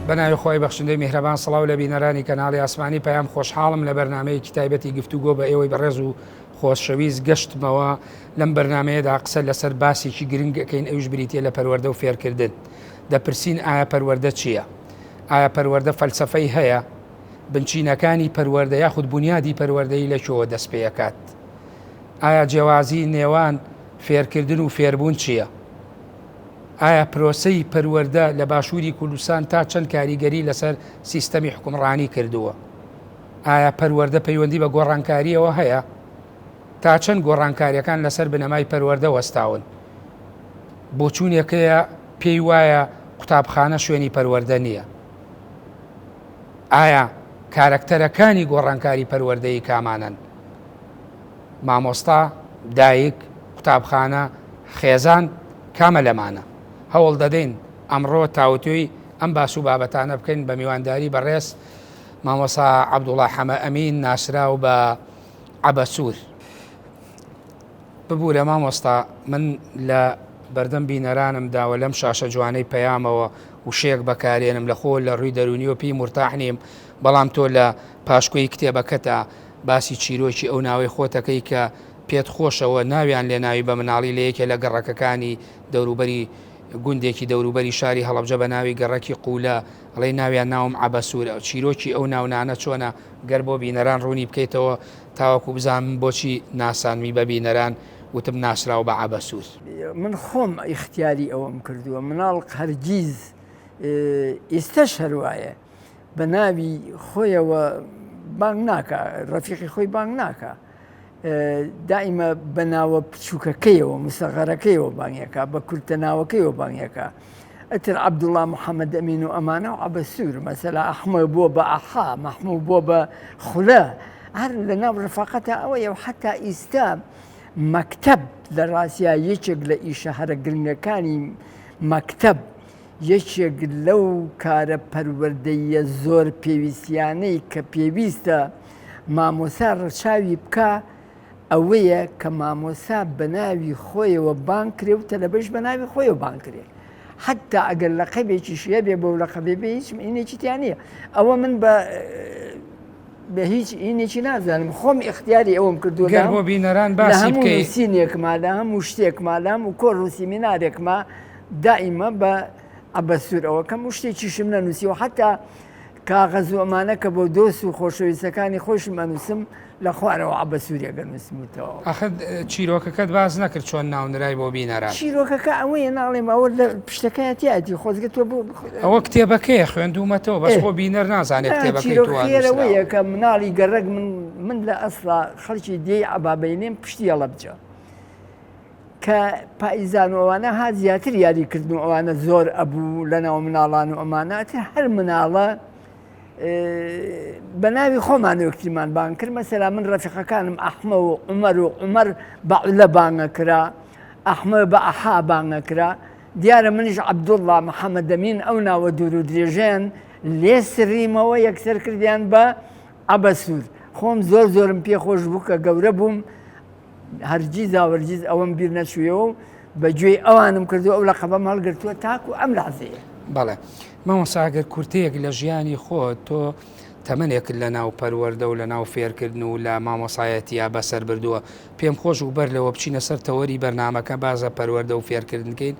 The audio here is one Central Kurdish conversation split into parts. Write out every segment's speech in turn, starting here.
بەناوی خۆی بەخشندەی میهرەبان سڵاو لە بینەرانی کەناڵی ئاسمانی پەیام خۆشحاڵم لە بەرنمەیەکی تایبەتی گفتوگۆ بە ئێوەی بەڕێز و خۆشەویست گەشتمەوە لەم بەرنمەیەدا قسە لەسەر باسێکی گرنگ ئەکەین ئەویش بریتە لە پەروەردە و فێرکردن دەپرسین ئایا پەروەردە چییە؟ ئایا پەروەردە فەلسەفەی هەیە؟ بنچینەکانی پەروەردە یاخود بونیادی پەروەردەیی لە کوێوە دەست پێ ئەکات؟ ئایا جیاوازی نێوان فێرکردن و فێربوون چییە؟ ئایا پرۆسەی پەروەردە لە باشووری کوردستان تا چەند کاریگەری لەسەر سیستەمی حوکمڕانی کردووە؟ ئایا پەروەردە پەیوەندی بە گۆڕانکارییەوە هەیە؟ تا چەند گۆڕانکارییەکان لەسەر بنەمای پەروەردە وەستاون؟ بۆچوونێک هەیە پێی وایە قوتابخانە شوێنی پەروەردە نییە. ئایا کارەکتەرەکانی گۆڕانکاری پەروەردەیی کامانەن؟ مامۆستا، دایک، قوتابخانە، خێزان، کامە لەمانە؟ هەوڵ دەدەین ئەمڕۆ تاوتوێی ئەم باس و بابەتانە بکەین بە میوانداری بەڕێز مامۆستا عەبدوڵا حەمە ئەمین ناسراو بە عەبەسوور. ببورە مامۆستا من لە بەردەم بینەرانم دا و لەم شاشە جوانەی پەیامەوە وشەیەک بەکارێنم لە خۆ لە ڕووی دەروونیەوە پێی مورتاح نیم بەڵام تۆ لە پاشکۆی کتێبەکەتا باسی چیرۆکی ئەو ناوەی خۆتەکەی کە پێت خۆشەوە ناویان لێناوی بە مناڵی لە یەکێ لە گەڕەکەکانی دەوروبەری گوندێکی دەوروبەری شاری هەڵەبجە بە ناوی گەڕەکی قولە ئەڵێی ناویان ناوم عەبەسوورە چیرۆکی ئەو ناونانە چۆنە گەر بۆ بینەران ڕوونی بکەیتەوە تاوەکو بزانم بۆچی ناسانمی بە بینەران وتم ناسراو بە عەبەسوور. من خۆم ئیختیاری ئەوەم کردووە مناڵ هەرگیز ئیستەش هەروایە بە ناوی خۆیەوە بانگ ناکا ڕەفیقی خۆی بانگ ناکا دائیمە بە ناوە بچووکەکەیەوە مسەغەرەکەیەوە بانگەکە بە کورتە ناوەکەیەوە بانگەکە ئەتر عەبدوڵا محەممەد ئەمین و ئەمانە و عەبەسوور مەسەلا ئەحمە بووە بە ئەحا مەحموو بووە بە خولە هەر لە ناو ڕفاقەتە ئەوەیە و حتا ئیستا مەکتەب لە ڕاستیا یەکێک لە ئیشە هەرە گرنگەکانی مەکتەب یەکێک لەو کارە پەروەردەییە زۆر پێویستیانەی کە پێویستە مامۆسا ڕەچاوی بکا ئەوەیە کە مامۆسا بە ناوی خۆیەوە بانگ کرێ و تەلەبەش بە ناوی خۆیەوە بانگ کرێ حتا ئەگەر لەقەبێکیش هەبێ بەو لەقەبێ بێ هیچ ئینێکی تیا نییە ئەوە من بە بە هیچ ئینێکی نازانم خۆم ئیختیاری ئەوەم کردووە گەر بۆ بینەران باسی لە هەموو بکەی نووسینێکما لە هەموو شتێکما لە هەموو کۆڕ و سیمینارێکما دائیمە بە عەبەسوور ئەوە کەم و شتێکیشم نەنووسیوە حتا کاغەز و ئەمانە کە بۆ دۆست و خۆشەویستەکانی خۆشم ئەنووسم لە خوارەوە عەبەسوورێک ئەنووسم و تەواو. ئاخر چیرۆکەکەت باس نەکرد چۆن ناونرای بۆ بینەران. چیرۆکەکە ئەوەیە ناڵێم ئەوە لە پشتەکەیا تیایەتی خۆزگە تۆ بۆ ئەوە کتێبەکەیە خوێندوومەتەوە بەس خۆ بینەر نازانێت کتێبەکەی تۆ وا نووسراوە. چیرۆکەکە ئەوەیە کە مناڵی گەڕەک من من لە ئەسڵا خەڵکی دێی عەبابەیلیم پشتی هەڵەبجە. کە پایزان و ئەوانە هات زیاتر یاری کردن و ئەوانە زۆر ئەبوو لە ناو مناڵان و ئەمانە ئەتر هەر مناڵە بە ناوی خۆمان یەکتریمان بانگ کرد مەسەلا من ڕەفیقەکانم ئەحمە و عومەر و عومەر بە عولە بانگە کرا ئەحمە بە ئەحا بانگە کرا دیارە منیش عەبدوڵڵا محەممەدەمین ئەو ناوە دوور و درێژەیان لێ سڕیمەوە یەکسەر کردیان بە عەبەسوور خۆم زۆر زۆرم پێخۆش بوو کە گەورە بووم هەرگیزاوەرگیز ئەوەم بیر نەچوویەوە و بە گوێی ئەوانم کردو ئەو لەقەبەم هەڵگرتووە تاکو ئەم لەحزەیە. بەڵێ مامۆستا ئەگەر کورتەیەک لە ژیانی خۆت تۆ تەمەنێکت لە ناو پەروەردە و لە ناو فێرکردن و لە مامۆسایەتیا بەسەر بردووە پێم خۆش بوو بەر لەوە بچینە سەر تەوەری بەرنامەکە بازە پەروەردە و فێرکردن کەین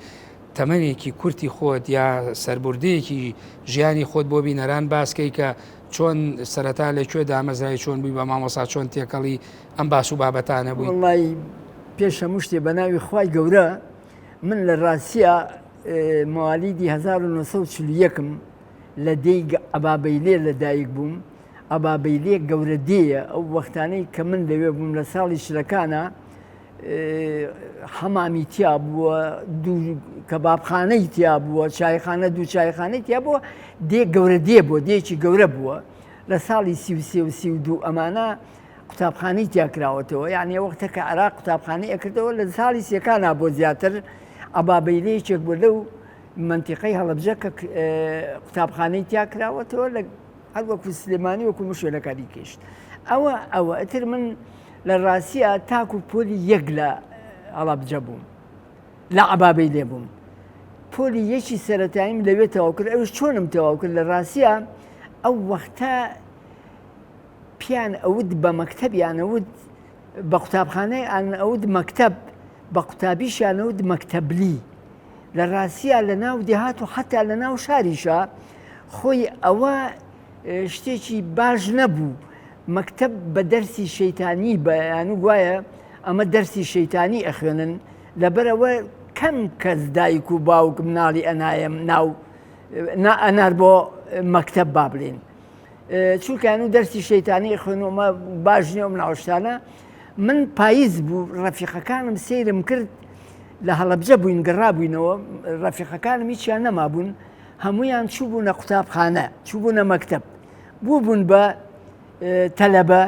تەمەنێکی کورتی خۆت یا سەربوردەیەکی ژیانی خۆت بۆ بینەران باس کەی کە چۆن سەرەتا لە کوێ دامەزرای چۆن بووی بە مامۆسا چۆن تێکەڵی ئەم باس و بابەتانە بووی؟ وەڵی پێش هەموو شتێ بە ناوی خوای گەورە من لە ڕاستیا موالیدی 1940م لە دێی عەبابەیلێ لە دایک بووم عەبابەیلێ گەورە دێیە ئەو وەختانەی کە من لەوێ بووم لە ساڵی چلەکانە حەمامی تیا بووە دوو کەبابخانەی تیا بووە چایخانە دوو چایخانەی تیا بووە دێ گەورە دێ بووە دێکی گەورە بووە لە ساڵی 33 و 32 ئەمانە قوتابخانەی تیا کراوەتەوە یعنی وەختە کە عێراق قوتابخانەی ئەکردەوە لە ساڵی سێکانا بۆ زیاتر عەبابەیلە یەکێک بوو لەو منتیقەی هەڵەبجە کە قوتابخانەی تیا کراوەتەوە لە هەر وەکو سلێمانی وەکو مشوێنەکانی کەشت ئەوە ئەوە ئەتر من لە ڕاستیە تاکو پۆلی یەک لە هەڵەبجە بووم لە عەبابەی لێ بووم. پۆلی یەکی سەرەتاییم لەوێ تەواو کرد ئەوش چۆنم تەواو کرد لە ڕاستە ئەو وەختە پیان ئەوت بە مەکتەبیانەوت بە قوتابخانەی ئان ئەوت مەکتەب بە قوتابیشیانەوت مەکتەبلی لە ڕاستە لە ناو دێهات و حتا لە ناو شاریشە خۆی ئەوە شتێکی باش نەبوو مەکتەب بە دەرسی شەیتانی بەیان و گوایە ئەمە دەرسی شەیتانی ئەخوێنن لەبەرئەوە کەم کەس دایک و باوک مناڵی ئەنایە ناو نا ئەنار بۆ مەکتەب با بڵێن چونکە و دەرسی شەیتانی خوێنەوەمە باش نییە و مناڵشتانە من پاییز بوو ڕەفیقەکانم سەیرم کرد لە هەڵەبجە بووین گەڕابووینەوە ڕەفیقەکانم هیچیان نەمابوون هەمویان چوو بوونە قوتابخانە چوو بوونە مەکتەب بوو بوون بە تەلەبە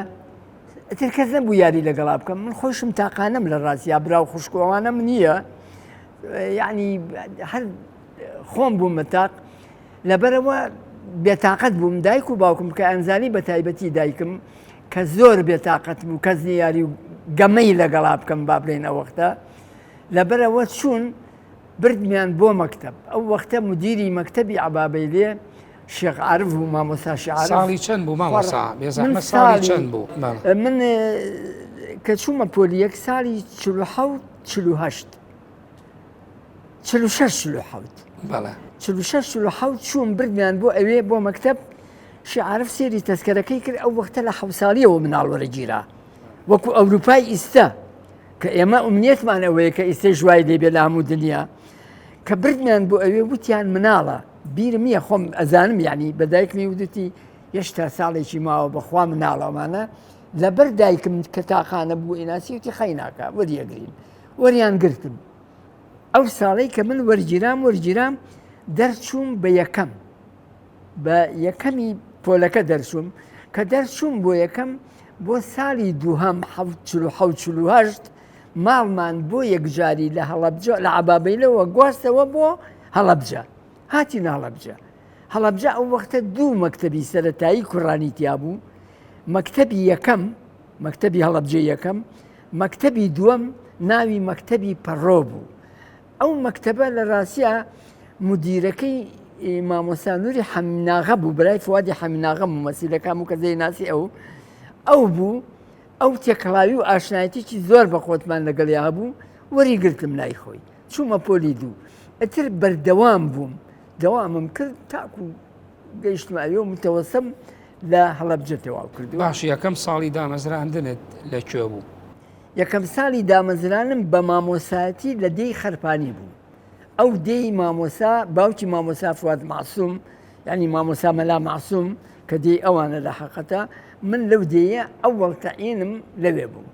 ئیتر کەس نەبوو یاری لەگەڵا بکەم من خۆشم تاقانەم لە ڕاستیا برا و خوشک و ئەوانەم نییە یعنی هەر خۆم بوومە تاق لەبەرەوە بێتاقەت بووم دایک و باوکم کە ئەنزانی بە تایبەتی دایکم کە زۆر بێتاقەت بوو کەس نیاری و گەمەی لەگەڵا بکەم با بڵێن ئەو وەختە لەبەرەوە چوون بردمیان بۆ مەکتەب ئەو وەختە مدیری مەکتەبی عەبابەیلێ شێخ عارف بوو مامۆستا شێخ عارف ساڵی چەند بوو مامۆستا بێزەحمەت ساڵی چەند بوو من کە چوومە پۆلی یەک ساڵی 46 48 46 47 بەڵێ 46 47 چووم بردمیان بۆ ئەوێ بۆ مەکتەب شێخ عارف سێری تەسکەرەکەی کرد ئەو وەختە لە حەوت ساڵیەوە مناڵ وەرەگیرا وەکو ئەوروپای ئیستا کە ئێمە ئومنیەتمان ئەوەیە کە ئیستەش وای لێ بێ لە هەموو دنیا کە بردمیان بۆ ئەوێ وتیان مناڵە بیرم نییە خۆم ئەزانم یعنی بە دایکمی ودتی هێشتا ساڵێکی ماوە بەخوا مناڵەمانە لەبەر دایکم کە تاقانە بوو ئیناسی وتی خەیناکە وەریەگرین وەریان گرتم ئەو ساڵەی کە من وەرگیرام وەرگیرام دەرچووم بە یەکەم بە یەکەمی پۆلەکە دەرچووم کە دەرچووم بۆ یەکەم بۆ ساڵی دووهەم 1970 ماڵمان بۆ یەکجاری لە هەڵەبجە لە عەبابەیلەوە گواستەوە بۆ هەڵەبجە هاتینە هەڵەبجە هەڵەبجە ئەو وەختە دوو مەکتەبی سەرەتایی کوڕانی تیا بوو مەکتەبی یەکەم مەکتەبی هەڵەبجە یەکەم مەکتەبی دووەم ناوی مەکتەبی پەڕۆ بوو ئەو مەکتەبە لە ڕاستیا مدیرەکەی مامۆستا نوری حەمیناغە بوو برای فوادی حەمیناغە ممەسیلەکان و کە دەیناسی ئەو ئەو بوو ئەو تێکەڵاوی و ئاشنایەتێکی زۆر بە خۆتمان لەگەڵیا هەبوو وەری گرتم لای خۆی چوومە پۆلی دوو ئەتر بەردەوام بووم دەوامم کرد تاکو گەیشتمە ئەوێ و متەوەسەم لە هەڵەبجە تەواو کردو باش یەکەم ساڵی دامەزراندنت لە کوێ بوو؟ یەکەم ساڵی دامەزرانم بە مامۆسایەتی لە دێی خەرپانی بوو. ئەو دێی مامۆسا باوکی مامۆسا فواد مەعسوم یانی مامۆسا مەلا مەعسوم کە دێی ئەوانە لە حەقەتە من لەو دێیە ئەوەڵ تەعینم لەوێ بوو.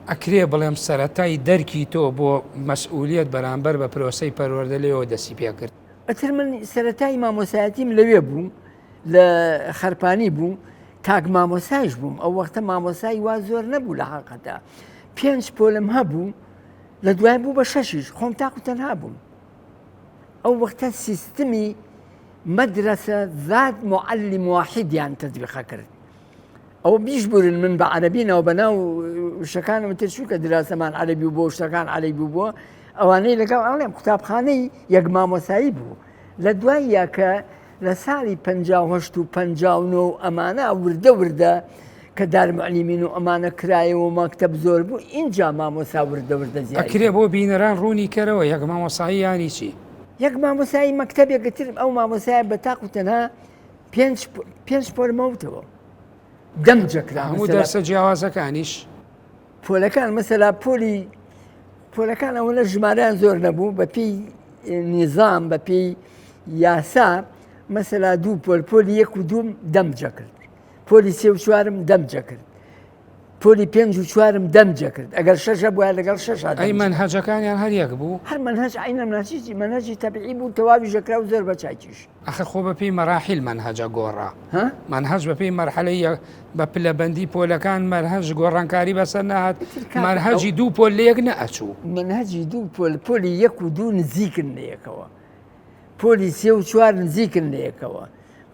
ئەکرێ بڵێم سەرەتای دەرکی تۆ بۆ مەسئولیەت بەرامبەر بە پرۆسەی پەروەردە لێوە دەستی پێکرد؟ ئەتر من سەرەتای مامۆسایەتیم لەوێ بوو لە خەرپانی بوو تاک مامۆسایش بووم ئەو وەختە مامۆسای وا زۆر نەبوو لە حەقەتە پێنج پۆلم هەبوو لە دوای بوو بە شەشیش خۆم تاق و تەنها بووم ئەو وەختە سیستمی مەدرسە ذات معلم واحدیان تەطبیقە کرد ئەوە بیشبورن من بە عەرەبی ناو بەناو وشەکانم تر چونکە دراسەمان عەرەبی و بۆ شتەکان عەرەبی بووە ئەوانەی لەگەڵ ئەڵێم قوتابخانەی یەک مامۆسایی بوو لە دوای یاکە لە ساڵی 58 و 59 و ئەمانە وردە وردە کە دارمعلیمین و ئەمانە کرایەوە مەکتەب زۆر بوو اینجا مامۆسا وردە وردە زیاد ئەکرێ بۆ بینەران ڕوونی کەرەوە یەک مامۆسایی یانی چی؟ یەک مامۆسایی مەکتەبێکە تر ئەو مامۆسایە بە تاق و تەنها پێنج پێنج پۆل مەوتەوە دەمجە کرا هەموو دەرسە جیاوازەکانیش پۆلەکان مەسەلا پۆلی پۆلەکان ئەوەنە ژمارەیان زۆر نەبوو بە پێی نیزام بە پێی یاسا مەسەلا دوو پۆل پۆلی یەک و دووم دەمجە کرد پۆلی سێ و چوارم دەمجە کرد پۆلی پێنج و چوارم دەمجە کرد ئەگەر شەشە بووە لەگەڵ شەش ئەی مەنهەجەکانیان هەر یەک بوو هەر مەنهەج عینە مەنهەجی مەنهەجی تەبعی بوو تەواوی ژەکرا و زۆر بە چاکیش ئەخر خۆ بەپێی مەراحیل مەنهەجە گۆڕا. مەنهەج بەپێی مەرحەلەی بە پلەبەندی پۆلەکان مەرهەج گۆڕانکاری بەسەر نەهات مەنهەجی دوو پۆل لە یەک نەئەچوو. مەنهەجی دوو پۆل پۆلی یەک و دوو نزیکن لە یەکەوە پۆلی سێ و چوار نزیکن لە یەکەوە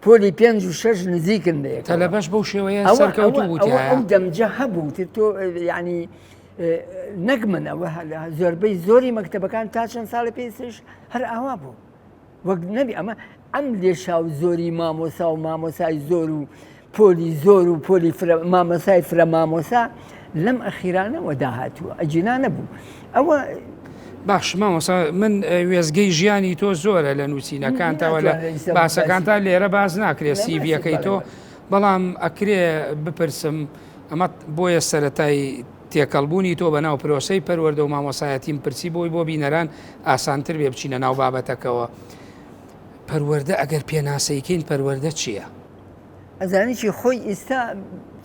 پۆلی پێنج و شەش نزیکن لە یەکەوە. تەلەبەش بەو شێوەیە سەرکەوتوو بوو تیایا. ئەو دەمجە هەبوو تر تۆ یانی. نەک من ئەوە زۆربەی زۆری مەکتەبەکان تا چەند ساڵی پێستش هەر ئاوا بوو وەک نەبی ئەمە ئەم لێشاو زۆری مامۆسا و مامۆسای زۆر و پۆلی زۆر و پۆلی مامۆسای فرە مامۆسا لەم ئەخیرانەوە داهاتووە ئەگینا نەبوو ئەوە باش مامۆسا من وێزگەی ژیانی تۆ زۆرە لە نووسینەکانتەوە لە باسەکانتا لێرە باز ناکرێت سیڤیەکەی تۆ بەڵام ئەکرێ بپرسم ئەمە بۆیە سەتای تێکەڵبوونی تۆ بە ناو پرۆسەی پەروەردە و مامۆسایەتیم پرسی بۆی بۆ بینەران ئاسانتر بێ بچینە ناو بابەتەکەوە. پەروەردە ئەگەر پێناسەیکەین پەروەردە چییە؟ ئەزانی چی خۆی ئیستا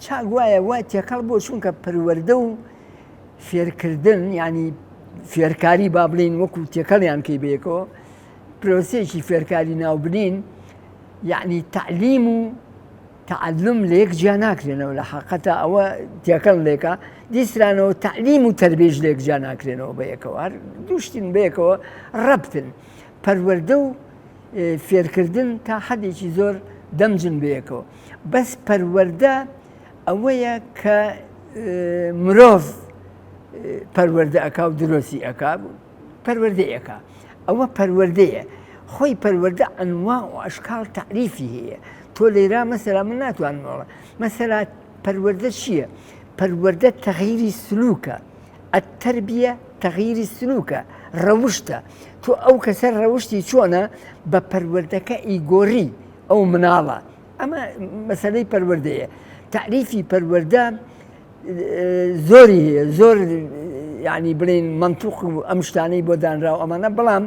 چاک وایە وا تێکەڵ بۆ چونکە پەروەردە و فێرکردن یعنی فێرکاری با بڵین وەکو تێکەڵیان کەی بەیەکەوە پرۆسەیەکی فێرکاری ناوبنین یعنی تعلیم و تعلم لە یەک جیا ناکرێنەوە لە حقەتە ئەوە تێکەڵ لێکە دیسرانەوە تعلیم و تربێژ لێک جیا ناکرێنەوە بەیەکەوە هەر دووشتین بەیەکەوە ڕەبتن پەروەردە و فێرکردن تا حەدێکی زۆر دەمجن بەیەکەوە بەس پەروەردە ئەوەیە کە مرۆڤ پەروەردە ئەکا و درۆسی ئەکا پەروەردەی ئەکا ئەوە پەروەردەیە خۆی پەروەردە ئەنوا و ئەشکال تەعریفی هەیە تۆ لێرا مەسەلا من ناتوانم بڵێم مەسەلا پەروەردە چییە پەروەردە تەغیری سلوکە التربیە تەغیری سلوکە ڕەوشتە تۆ ئەو کەسە ڕەوشتی چۆنە بە پەروەردەکە ئیگۆری ئەو مناڵە ئەمە مەسەلەی پەروەردەیە تەعریفی پەروەردە زۆری هەیە زۆر یعنی بڵین منطوق و ئەم شتانەی بۆ دانراو ئەمانە بەڵام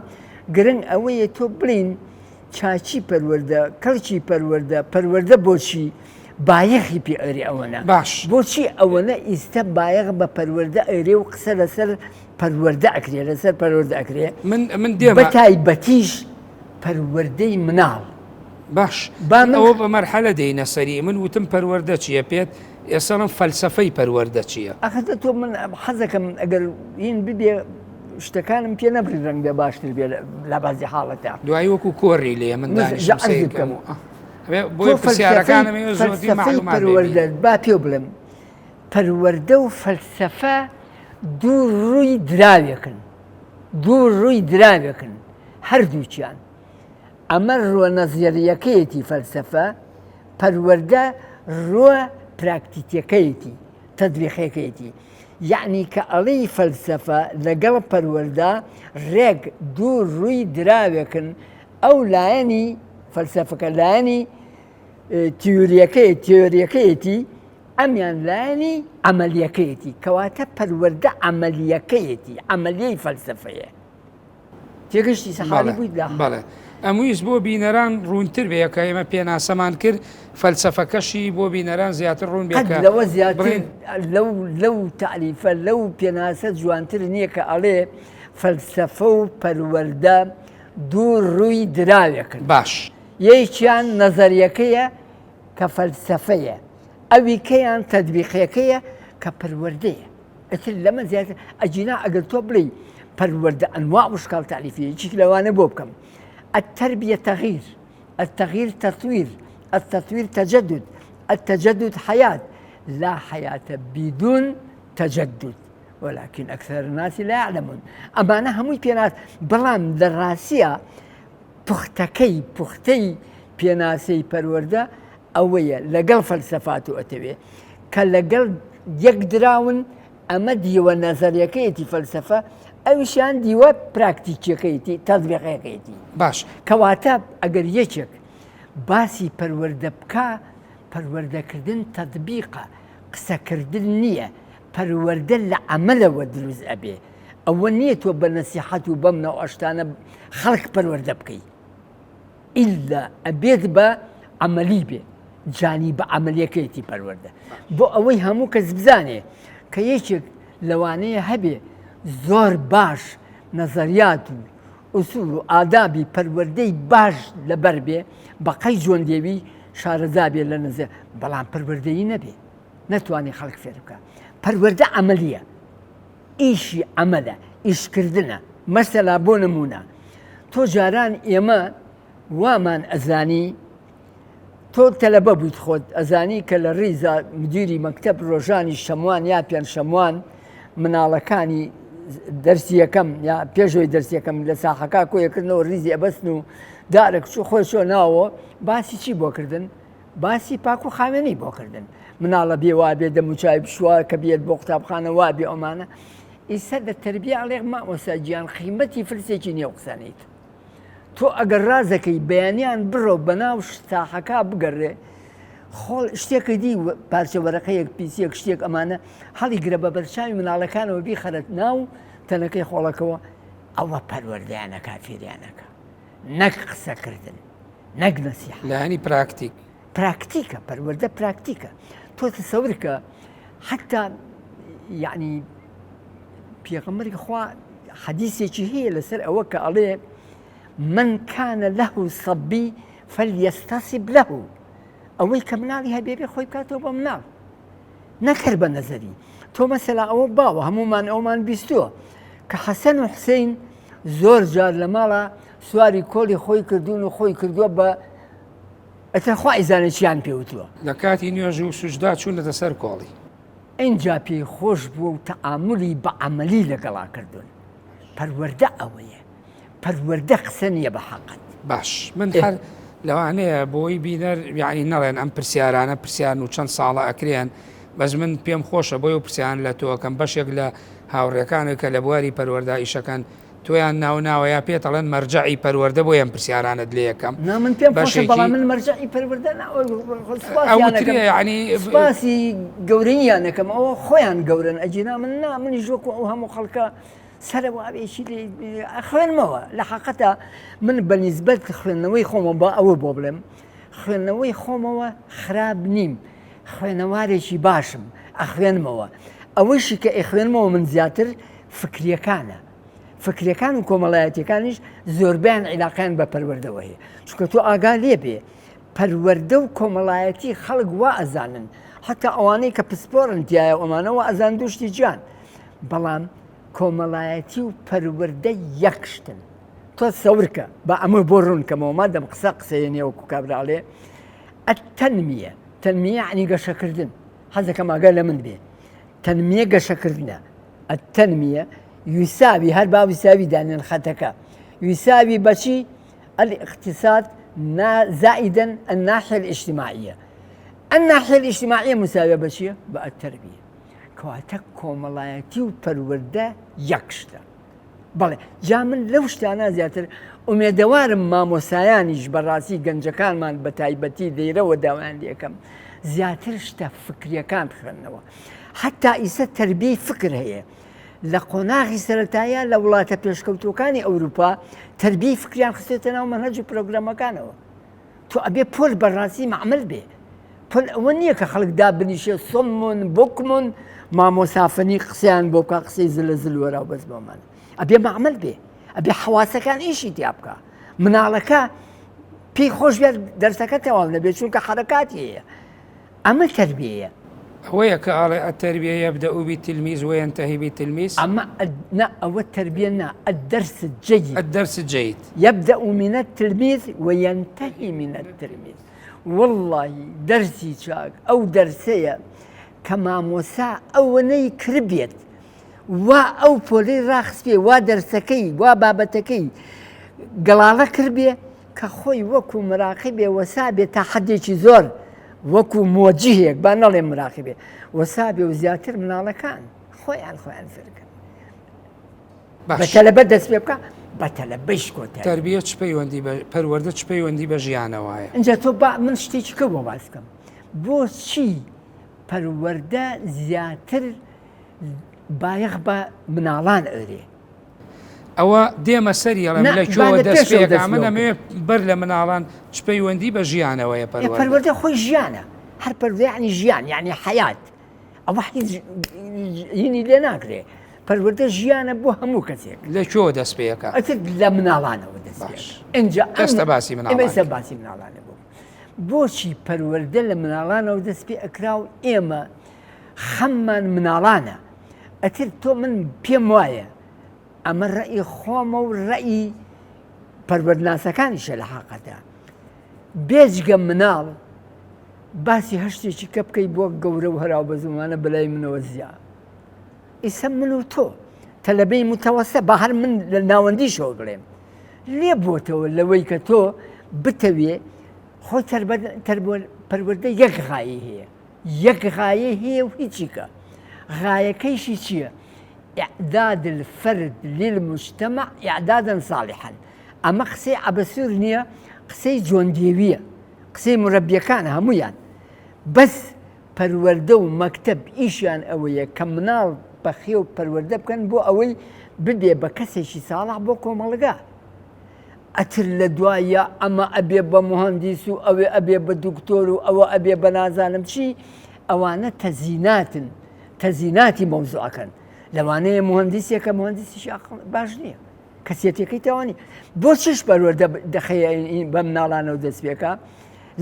گرنگ ئەوەیە تۆ بڵین چاچی پەروەردە کەڵکی پەروەردە پەروەردە بۆچی بایەخی پێ ئەرێ ئەوەنە باش بۆچی ئەوەنە ئیستە بایەخ بە پەروەردە ئەرێ و قسە لەسەر پەروەردە ئەکرێ لەسەر پەروەردە ئەکرێ من من دێمە بە تایبەتیش پەروەردەی مناڵ باش با من ئەوە بە مەرحەلە دێینە سەری من وتم پەروەردە چییە پێت ئێسەڵم فەلسەفەی پەروەردە چییە؟ ئەخر دە تۆ من حەزەکەم ئەگەر هین ببێ شتەکانم پێ نەبڕی ڕەنگە باشتر بێ لە بازی حاڵەتە دوایی وەکو کۆڕی لێ من دانیشم عەرزی سەیر بکەم بکەم و بۆیە تۆ پرسیارەکانم ئێوە زۆرترین فەلسەفەی مەعلومات پەروەردە بێ با پێ بڵێم پەروەردە و فەلسەفە دوو ڕووی دراوێکن دوو ڕووی دراوێکن هەردووکیان ئەمە ڕووە نەزەریەکەیەتی فەلسەفە پەروەردە ڕووە پراکتیکیەکەیەتی تەتبیقیەکەیەتی یەعنی کە ئەڵێی فەلسەفە لەگەڵ پەروەردە ڕێک دوو ڕووی دراوێکن ئەو لایەنی فەلسەفەکە لایەنی تیوریەکەی تیۆریەکەیەتی ئەمیان لایەنی عملیەکەیەتی کەواتە پەروەردە عملیەکەیەتی عملیەی فەلسەفەیە تێگەشتی سەحالی بوویت لە بەڵێ ئەمویست بۆ بینەران ڕوونتر بێ کە ئێمە پێناسەمان کرد فەلسەفەکەشی بۆ بینەران زیاتر ڕوون بێ قەت لەوە زیاتر لەو لەو تەعریفە لەو پێناسە جوانتر نییە کە ئەڵێ فەلسەفە و پەروەردە دوو ڕووی دراوێکن باش یەکیان نەزەریەکەیە کە فەلسەفەیە ئەویکەیان تەدبیقیەکەیە کە پەروەردەیە ئیتر لەمە زیاتر ئەگینا ئەگەر تۆ بڵێی پەروەردە ئەنواع و شکاڵ تەعریفی یەکێک لەوانە بۆ بکەم التربیە تغییر التغییر تطویر التطویر تجدد التجدد حیات لا حیات بدون تجدد ولكن أكثر الناس لا يعلمون ئەمانە هەمووی پێناس بەڵام لە ڕاستیە پوختەکەی پوختەی پێناسەی پەروەردە ئەوەیە لەگەڵ فەلسەفات و ئەتەوێ کە لەگەڵ یەک دراون ئەمە دیوە نەزەریەکەیەتی فەلسەفە ئەویشیان دیوە پراکتیکیەکەیەتی تەزبیقەکەیەتی باش کەواتە ئەگەر یەکێک باسی پەروەردە بکا پەروەردەکردن تەتبیقە قسەکردن نییە پەروەردە لە عەمەلەوە دروست ئەبێ ئەوە نییە تۆ بە نەسیحەت و بەم نەوعە شتانە خەڵک پەروەردە بکەی ئیلا ئەبێت بە عەمەلی بێ جانی بە عەمەلیەکەیەتی پەروەردە بۆ ئەوەی هەموو کەس بزانێ کە یەکێک لەوانەیە هەبێ زۆر باش نەزەریات و ئوسول و ئادابی پەروەردەی باش لەبەر بێ بەقەی جۆندێوی شارەزا بێ لە نزێ بەڵام پەروەردەیی نەبێ نەتوانێ خەڵک فێر بکە پەروەردە عەمەلیە ئیشی عەمەلە، ئیشکردنە. مەسەلا بۆ نموونە تۆ جاران ئێمە وامان ئەزانی تۆ تەلەبە بوویت خۆت ئەزانی کە لە ڕیزا مدیری مەکتەب ڕۆژانی شەموان یا پێنجشەموان. مناڵەکانی دەرسی یەکەم یا پێشەوەی دەرسی یەکەم لە ساحەکە کۆیەکردنەوە ریزی ئەبەستن و دارێک چوو خۆی چۆ ناوە باسی چی بۆ کردن باسی پاک و خاوێنی بۆ کردن مناڵە بێ وابێ دەموچای بشووە کە بێت بۆ قوتابخانە وابێ ئەمانە ئیسە لە تربیە ئەڵێ مامۆستا گیان قیمەتی فلسێکی نییە و قسانیت تۆ ئەگەر ڕازەکەی بەیانیان بڕۆ بەناو ساحەکە بگەڕێ خۆڵ شتێکە دی پارچە وەرەقەیەک پیسیەک شتێک ئەمانە هەڵی گرە بە بەرچاوی مناڵەکانەوە بیخەرەت ناو تەنەکەی خۆڵەکەوە ئەوە پەروەردەیانەکە فێریانەکە نەک قسەکردن نەک نەسیحە لایەنی پراکتیک پراکتیکە پەروەردە پراکتیکە تۆ تەسەور کە حتا یعنی پێغەمبەری خوا حەدیسێکی هەیە لەسەر ئەوە کە ئەڵێ من كان له صبي فليستصب له ئەوەی کە مناڵی هەبێ بێ خۆی بکاتەوە بە مناڵ نەکەر بە نەزەری تۆ مەسەلا ئەوە باوە هەمومان ئەومان بیستووە کە حەسەن و حسین زۆر جار لە ماڵە سواری کۆڵی خۆی کردوون و خۆی کردووە بە ئەتر خوا ئیزانێ چیان پێ وتووە. لە کاتی نوێژ و سوجدا چوونەتە سەر کۆڵی. ئینجا پێی خۆش بووە و تەعامولی بە عەمەلی لەگەڵا کردوون. پەروەردە ئەوەیە. پەروەردە قسە نییە بە حەقت. باش من هەر لەوانەیە بۆی بینەر یعنی نەڵێن ئەم پرسیارانە پرسیارن و چەند ساڵە ئەکرێن بەس من پێم خۆشە بۆی و پرسیان لە تۆکەم بەشێک لە هاوڕێکانت کە لە بواری پەروەردا ئیشەکەن تۆیان ناو ناوە یا پێت ئەڵێن مەرجەعی پەروەردە بۆیە ئەم پرسیارانەت لێ ئەکەم نا من پێم خۆشە بەڵام من مەرجەعی پەروەردە نا سوپاسیان ئەکەم یعنی سوپاسی گەورەییان ئەکەم ئەوە خۆیان گەورەن ئەگینا من نا منیش وەکو ئەو هەموو خەڵکە سەرەواوێکی لێ ئەخوێنمەوە لە حەقەتا من بە نیسبەت خوێندنەوەی خۆمەوە با ئەوە بۆ بڵێم خوێندنەوەی خۆمەوە خراپ نیم خوێنەوارێکی باشم ئەخوێنمەوە ئەوەیشی کە ئەخوێنمەوە من زیاتر فکریەکانە فکریەکان و کۆمەڵایەتیەکانیش زۆربیان عیلاقیان بە پەروەردەوە هەیە چونکە تۆ ئاگا لێ بێ پەروەردە و کۆمەڵایەتی خەڵک وا ئەزانن حتا ئەوانەی کە پسپۆرن تایە ئەمانە وا ئەزان دوشتی جیان بەڵام کۆمەڵایەتی و پەروەردە یەک شتن تۆ سەورکە بە ئەمە بۆ ڕوونکەمەوە مادەم قسە قسەیە نێوەکو کابراڵێ التنمیە تنمیە عنی گەشەکردن حەزەکەم ئاگا لە من بێ تنمیە گەشەکردنە التنمیە یساوی هەر با ویساوی دانێن خەتەکە یساوی بەچی الاقتصاد زائدا الناحية الاجتماعية الناحية الاجتماعية مساوية بەچیە بە التربية کەواتە کۆمەڵایەتی و پەروەردە یەک شتە بەڵێ جا من لەو شتانە زیاتر ئومێدەوارم مامۆسایانیش بەڕاستی گەنجەکانمان بە تایبەتی لێرەوە داوایان لێکەم زیاتر شتە فکریەکان بخوێنەوە حتا ئیسە تربیەی فکر هەیە لە قۆناغی سەرەتایە لە وڵاتە پێشکەوتوەکانی ئەوروپا تربیەی فکریان خستێتە ناو مەنهەج و پرۆگرامەکانەوە تۆ ئەبێ پۆل بەڕاستی مەعمل بێ پۆل ئەوە نییە کە خەڵک دابنیشێ صم بكم مامۆسافنی قسەیان بۆ بکە قسەی زلە زل وەرا و بەس بۆمان ئەبێ مەعمل بێ ئەبێ حەواسەکان ئیشی تیا بکە مناڵەکە پێی خۆش بێت دەرسەکە تەواو نەبێت چونکە حرەکاتی هەیە ئەمە تەربیەیە. ئەوەیە کە ئاڵێ التربیە یبدأ بالتلمیذ وینتهی بالتلمیذ. ئەمە نا ئەوە تەربیە نا الدرس الجید. الدرس الجید. یبدأ من التلمیذ وینتهی من التلمیذ. وەڵڵاهی دەرسی چاک ئەو دەرسەیە کە مامۆسا ئەوەنەی کربێت وا ئەو پۆلەی ڕاخستبێ وا دەرسەکەی وا بابەتەکەی گەڵاڵە کردبێ کە خۆی وەکو مراقیبێ وەسابێ تا حەدێکی زۆر وەکو مۆجیهێک با نەڵێم مراقیبێ وەسابێ و زیاتر مناڵەکان خۆیان خۆیان فێرکەن بە تەلەبە دەست پێ بکە بە تەلەبەیش کۆتایی تربیە چ پەیوەندی بە پەروەردە چ پەیوەندی بە ژیانەوە هەیە ئینجا تۆ با من شتێکی کە بۆ باس بکەم بۆچی پەروەردە زیاتر بایەخ بە مناڵان ئەرێ ئەوە دێمە سەری ئەڵێم لە کوێوە دەست پێ ئەکا من ئەمەوێ بەر لە مناڵان چ پەیوەندی بە ژیانەوەیە پەروەردە پەروەردە خۆی ژیانە هەر پەروەردە یعنی ژیان یعنی حەیات ئەوە هیچ هینی لێ ناکرێ پەروەردە ژیانە بۆ هەموو کەسێک لە کوێوە دەست پێ ئەکا ئەتر لە مناڵانەوە دەست پێ باش ئینجا ئێستا باسی مناڵان ئێمە ئێستا باسی مناڵانە بوو بۆچی پەروەردە لە مناڵانەوە دەست پێ ئەکرا و ئێمە خەممان مناڵانە ئەتر تۆ من پێم وایە ئەمە ڕەئی خۆمە و ڕەئی پەروەردناسەکانیشە لە حەقەتە بێجگە مناڵ باسی هەر شتێکی کە بکەی بۆ گەورە و هەراو بەزمانە بەلای منەوە زیا. ئیسە من و تۆ تەلەبەی متەوەسە با هەر من لە ناوەندیشەوە بڵێم لێ بۆتەوە لەوەی کە تۆ بتەوێ خۆی پەروەردە یەک غایی هەیە یەک غایە هەیە و هیچیکە غایەکەیشی چییە؟ إعداد الفرد للمجتمع إعدادا صالحا ئەمە قسەی عەبەسوور نییە قسەی جۆن دێویە قسەی مرەبیەکانە هەمویان بەس پەروەردە و مەکتەب ئیشیان ئەوەیە کە مناڵ بەخێو پەروەردە بکەن بۆ ئەوەی ببێ بە کەسێکی ساڵح بۆ کۆمەڵگا ئەتر لە دوایە ئەمە ئەبێ بە مهندیس و ئەوێ ئەبێ بە دکتۆر و ئەوە ئەبێ بە نازانم چی ئەوانە تەزیناتن تەزیناتی مەوزوعەکەن لەوانەیە مهندسێکە مهندسیش ئەقڵ باش نییە کەسێتیەکەی تەوانی بۆ چش پەروەردە دەخەیە بە مناڵانەوە دەست پێکە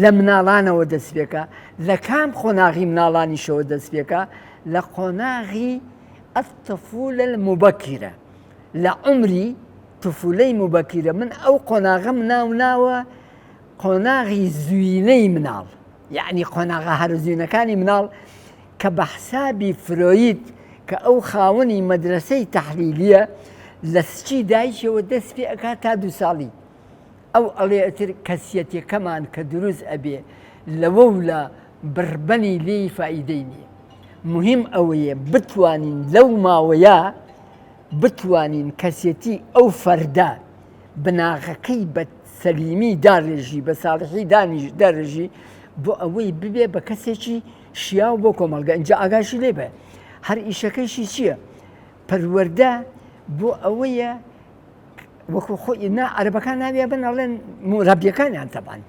لە مناڵانەوە دەست پێکە لە کام قۆناغی مناڵانیشەوە دەست پێکە لە قۆناغی الطفولە المبكرة لە عمری طفولەی مبكرة من ئەو قۆناغەم ناو ناوە قۆناغی زوینەی مناڵ یعنی قۆناغە هەرە زوینەکانی مناڵ کە بە حسابی فرۆید کە ئەو خاوەنی مەدرەسەی تەحلیلیە لە سکی دایکیەوە دەست پێ ئەکات تا دوو ساڵی ئەو ئەڵێ ئەتر کەسیەتیەکەمان کە دروست ئەبێ لەوەو لە بڕبەنی لێی فائیدەی نیە مهم ئەوەیە بتوانین لەو ماوەیە بتوانین کەسێتی ئەو فەردە بناغەکەی بە سەلیمی داڕێژی بە ساڵحی دانیش داڕێژی بۆ ئەوەی ببێ بە کەسێکی شیاو بۆ کۆمەڵگە ئینجا ئاگاشی لێ بێ هەر ئیشەکەیشی چییە پەروەردە بۆ ئەوەیە وەکو خۆی نا عەرەبەکان ناویە بن ئەڵێن مرەبیەکانیان تەبان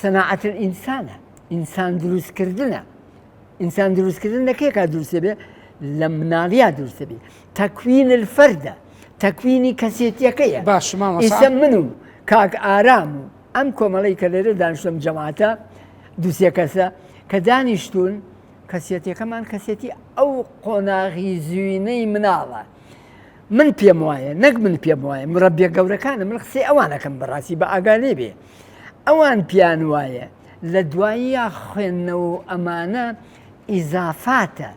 سەناعەت ئینسانە ئینسان دروستکردنە ئینسان دروستکردن لە کێکا دروستە بێ لە مناڵیا دروستە بێ تەکوین الفەردە تەکوینی کەسێتیەکەیە باش ئیسە من و کاک ئارام و ئەم کۆمەڵەی کە لێرە دانیشتم جەماعەتە دوسێ کەسە کە دانیشتون کەسیەتەکەمان کەسێتی ئەو قۆناغی زوینەی مناڵە من پێم وایە نەک من پێم وایە مرەبیە گەورەکانە من قسەی ئەوانەکەم بەڕاستی بە ئاگا لێ بێ ئەوان پیان وایە لە دواییە خوێندنەوە و ئەمانە ئیزافاتە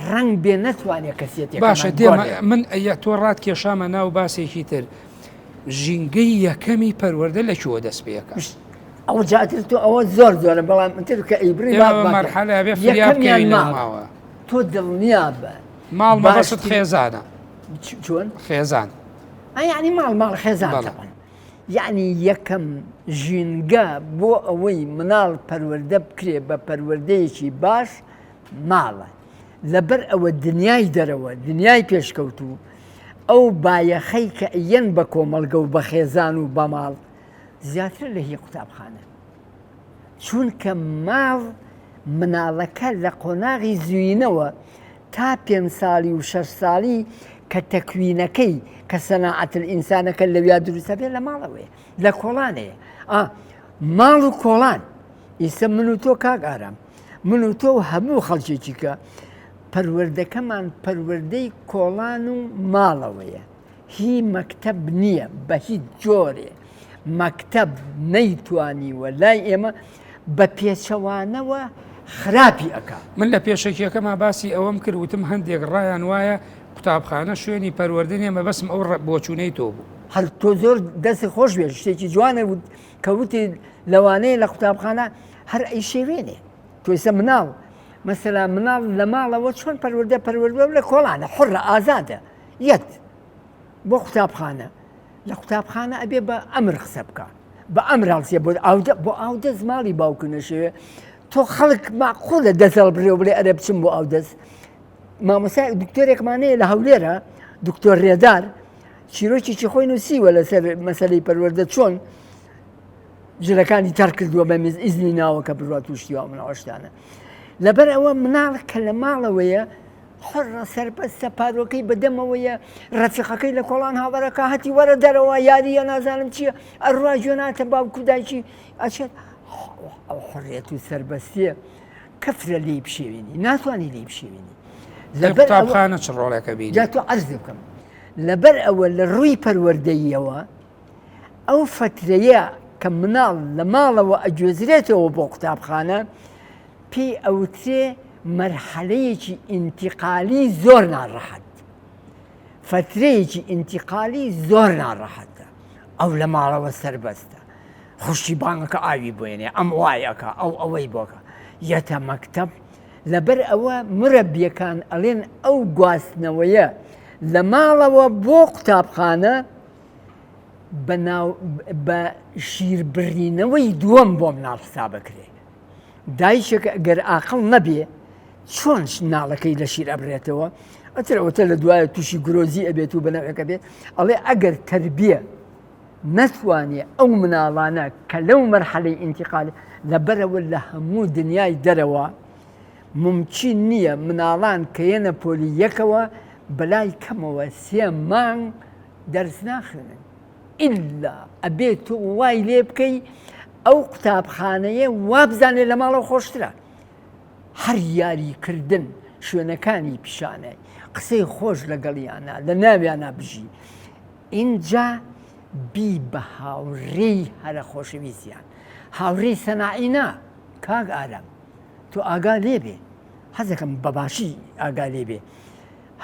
ڕەنگ بێ نەتوانێت کەسێتی باشە دێمە من ئەیە تۆ ڕات کێشامە ناو باسێکی تر ژینگەی یەکەمی پەروەردە لە کوێوە دەست پێ ئەکا؟ ئەوە جاتر تۆ ئەوە زۆر زۆرە بەڵام تر کە ئەیبڕی با مەرحەلە ئەبێ فریا بکەوین لەو ماوە. تۆ دڵنیا بە ماڵ مەبەست خێزانە چۆن؟ خێزان یعنی ماڵ ماڵ خێزان تەبعەن یعنی یەکەم ژینگە بۆ ئەوەی مناڵ پەروەردە بکرێ بە پەروەردەیەکی باش ماڵە لەبەر ئەوە دنیای دەرەوە، دنیای پێشکەوتوو، ئەو بایەخەی کە ئەیەن بە کۆمەڵگە و بە خێزان و بە ماڵ زیاترە لە هی قوتابخانە. چونکە ماڵ مناڵەکە لە قۆناغی زووینەوە تا پێنج ساڵی و شەش ساڵی کە تەکوینەکەی کە سەناعەت ئینسانەکە لەویا دروستە بێت لە ماڵەوەیە لە کۆڵانەیە ئا ماڵ و کۆڵان ئیسە من و تۆ کاک ئارام من و تۆ و هەموو خەڵکێکی کە پەروەردەکەمان پەروەردەی کۆڵان و ماڵەوەیە هی مەکتەب نییە بە هیچ جۆرێ مەکتەب نەیتوانیوە لای ئێمە بە پێچەوانەوە خراپی ئەکا. من لە پێشەکیەکەما باسی ئەوەم کرد وتم هەندێک ڕایان وایە قوتابخانە شوێنی پەروەردە نیە مەبەستم ئەو بۆچوونەی تۆ بوو. هەر تۆ زۆر دەستت خۆش بێت شتێکی جوانە کە وتی لەوانەیە لە قوتابخانە هەر ئەیشێوێنێ تۆ ئێستا مناڵ مەسەلا مناڵ لە ماڵەوە چۆن پەروەردە پەروەردە لە کۆڵانە حڕە ئازادە یەت بۆ قوتابخانە لە قوتابخانە ئەبێ بە ئەمر قسە بکە بە ئەمر هەڵسێ بۆ ئاودە بۆ ئاودەست ماڵی باوکە نەشێوێ تۆ خەڵک ماقولە دەست هەڵبرێ و بڵێ ئەرێ بچم بۆ ئاودەست مامۆسای دکتۆرێکمانەیە لە هەولێرە دکتۆر ڕێدار چیرۆکێکی خۆی نووسیوە لەسەر مەسلەی پەروەردە چۆن جلەکانی تەڕ کردووە بە میز ئیزنی ناوە کە بڕوا تووشتی وا مناڵشتانە لەبەر ئەوە مناڵ کە لە ماڵەوەیە حڕە سەربەستە پارۆکەی بەدەمەوەیە ڕەفیقەکەی لە کۆڵان هاوەرەکە هەتی وەرە دەرەوە یاریە نازانم چییە ئەڕوا گوێناتە باوکو دایکی ئەچێت ئەو حڕێت و سەربەستیە کەفرە لێی بشێوینی ناتوانانی لێی بشێوینی لەبەر قوتابخانە چ ڕۆڵێکە بینی جا تۆ عەرز بکەم لەبەر ئەوە لە ڕووی پەروەردەییەوە ئەو فەترەیە کە مناڵ لە ماڵەوە ئەگوێزرێتەوە بۆ قوتابخانە پێی ئەوترێ مەرحەلەیەکی ئینتیقالی زۆر ناڕەحەت فەترەیەکی ئینتیقالی زۆر ناڕەحەتە ئەو لە ماڵەوە سەربەستە خوشکی بانگەکە ئاوی بۆێنێ ئەم وایەکە ئەو ئەوەی بۆکە یەتە مەکتەب لەبەر ئەوە مرەبیەکان ئەڵێن ئەو گواستنەوەیە لە ماڵەوە بۆ قوتابخانە بە شیربڕینەوەی دووەم بۆ مناڵ حسابەکرێ دایکێک گەر ئاقڵ نەبێ چۆن مناڵەکەی لە شیر ئەبرێتەوە ئەتر ئەوتە لە دوایە تووشی گرۆزی ئەبێت و بەناوێکە بێت ئەڵێ ئەگەر تربیە نەتوانێ ئەو مناڵانە کە لەو مەرحەلەی ئینتیقال لەبەرەوە لە هەموو دنیای دەرەوە ممکن نییە مناڵان کە یەنە پۆلی یەکەوە بەلای کەمەوە سێ مانگ دەرس ناخوێنن ئیلا ئەبێ تۆ وای لێ بکەی ئەو قوتابخانەیە وابزانێ لە ماڵەوە خۆشترە هەر یاریکردن شوێنەکانی پیشانەی قسەی خۆش لەگەڵیانە لە ناویانە بژی ئینجا بی بە هاوڕێی هەرە خۆشەویستیان هاوڕێی سەناعی نا کاک ئارام تۆ ئاگا لێبێ حەزەکەم بەباشی ئاگا لێبێ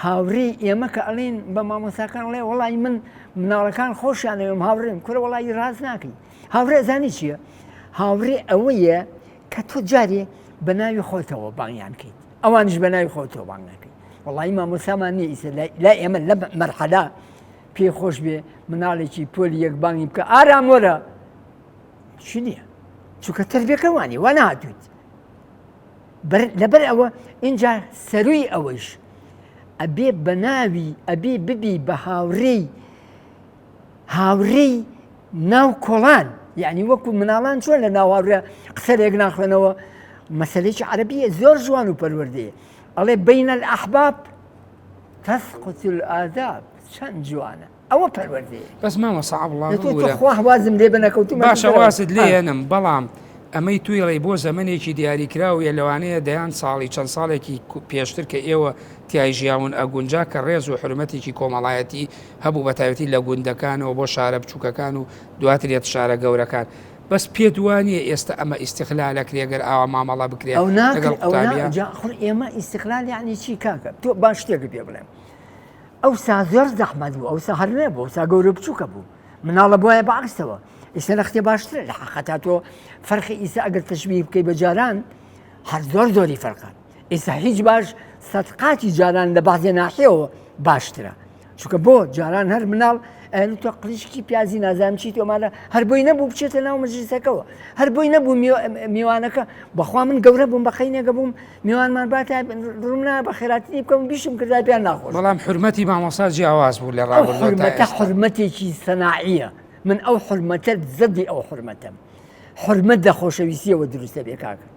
هاوڕێی ئێمە کە ئەڵێن بە مامۆساکان ئەڵێ وەڵی من مناڵەکان خۆشیانەوەم هاوڕێم کورە وەڵی ڕاست ناکەی هاوڕێ زانی چییە هاوڕێ ئەوەیە کە تۆ جارێ بە ناوی خۆتەوە بانگیان کەیت ئەوانش بە ناوی خۆتەوە بانگ ناکەیت وەڵی مامۆسامان نییە ئیسە لای ئێمە لە مەرحەلا پێ خۆش بێ مناڵێکی پۆلی یەک بانگی بکە ئارام وەرە چی نییە چونکە تربیەکە وانی وا نهاتویت لەبەر ئەوە اینجا سەروی ئەوەیش ئەبێ بە ناوی ئەبێ ببی بە هاوڕێی هاوڕێی ناو کۆڵان یعنی وەکو مناڵان چۆن لە ناو هاوڕێ قسەرێک ناخوێنەوە مەسلێکی عەربیە زۆر جوان و پەروەردەیە ئەڵێ بین الأحباب تسقط الآداب چەند جوانە ئەوە پەروەردەیە. بەس مامۆستا عەبڵا تۆ ببورە. تخوا وازم لێ بنەکەوتومە باشە وازت لێ یەنم بەڵام ئەمەی تویڵی بۆ زەمەنێکی دیاریکراو یە لەوانەیە دەیان ساڵی چەند ساڵێکی پێشتر کە ئێوە تیای ژیاون ئەگونجا کە ڕێز و حورمەتێکی کۆمەڵایەتی هەبوو بەتایبەتی لە گوندەکانەوە بۆ شارە بچووکەکان و دواتر یەت شارە گەورەکان بەس پێت وانیە ئێستا ئەمە ئیستغلال ئەکرێ گەر ئاوا مامەڵە بکرێ ئەو لەگەڵ ناکرێ ئەو نا قوتابیان؟ جا خۆ ئێمە ئیستغلال یانی چی کاکە تۆ با شتێکت پێ بڵێم ئەوسا زۆر زەحمەت بوو ئەوسا هەر نەبوو ئەوسا گەورە بچووکە بوو مناڵە بۆیە بەعکسەوە ئیستا لە ختێ باشترە لە حەقەتا تۆ فەرقی ئیسا ئەگەر تەشبیه بکەی بە جاران هەر زۆر زۆری فەرقە ئیستا هیچ باش سەدقاتی جاران لە بەعزێ ناحیەوە باشترە چونکە بۆ جاران هەر مناڵ ئەیان تۆ قلیشکی پیازی نازانم چی تۆمانە هەر بۆی نەبوو بچێتە ناو مەجلیسەکەوە هەر بۆی نەبوو میوانەکە بەخوا من گەورە بووم بە قەینێکە بووم میوانمان باتا ڕووم نا بە خێراتنی بکەم بیشم کردا پێیان ناخۆش بەڵام حورمەتی مامۆستا جیاواز بوو لە ئەو ڕابردووە تا حورمەتە ئێستا. حورمەتێکی سەناعیە من ئەو حورمەتە زەدی ئەو حورمەتەم حورمەت لە خۆشەویستیەوە دروستە بێ کاکە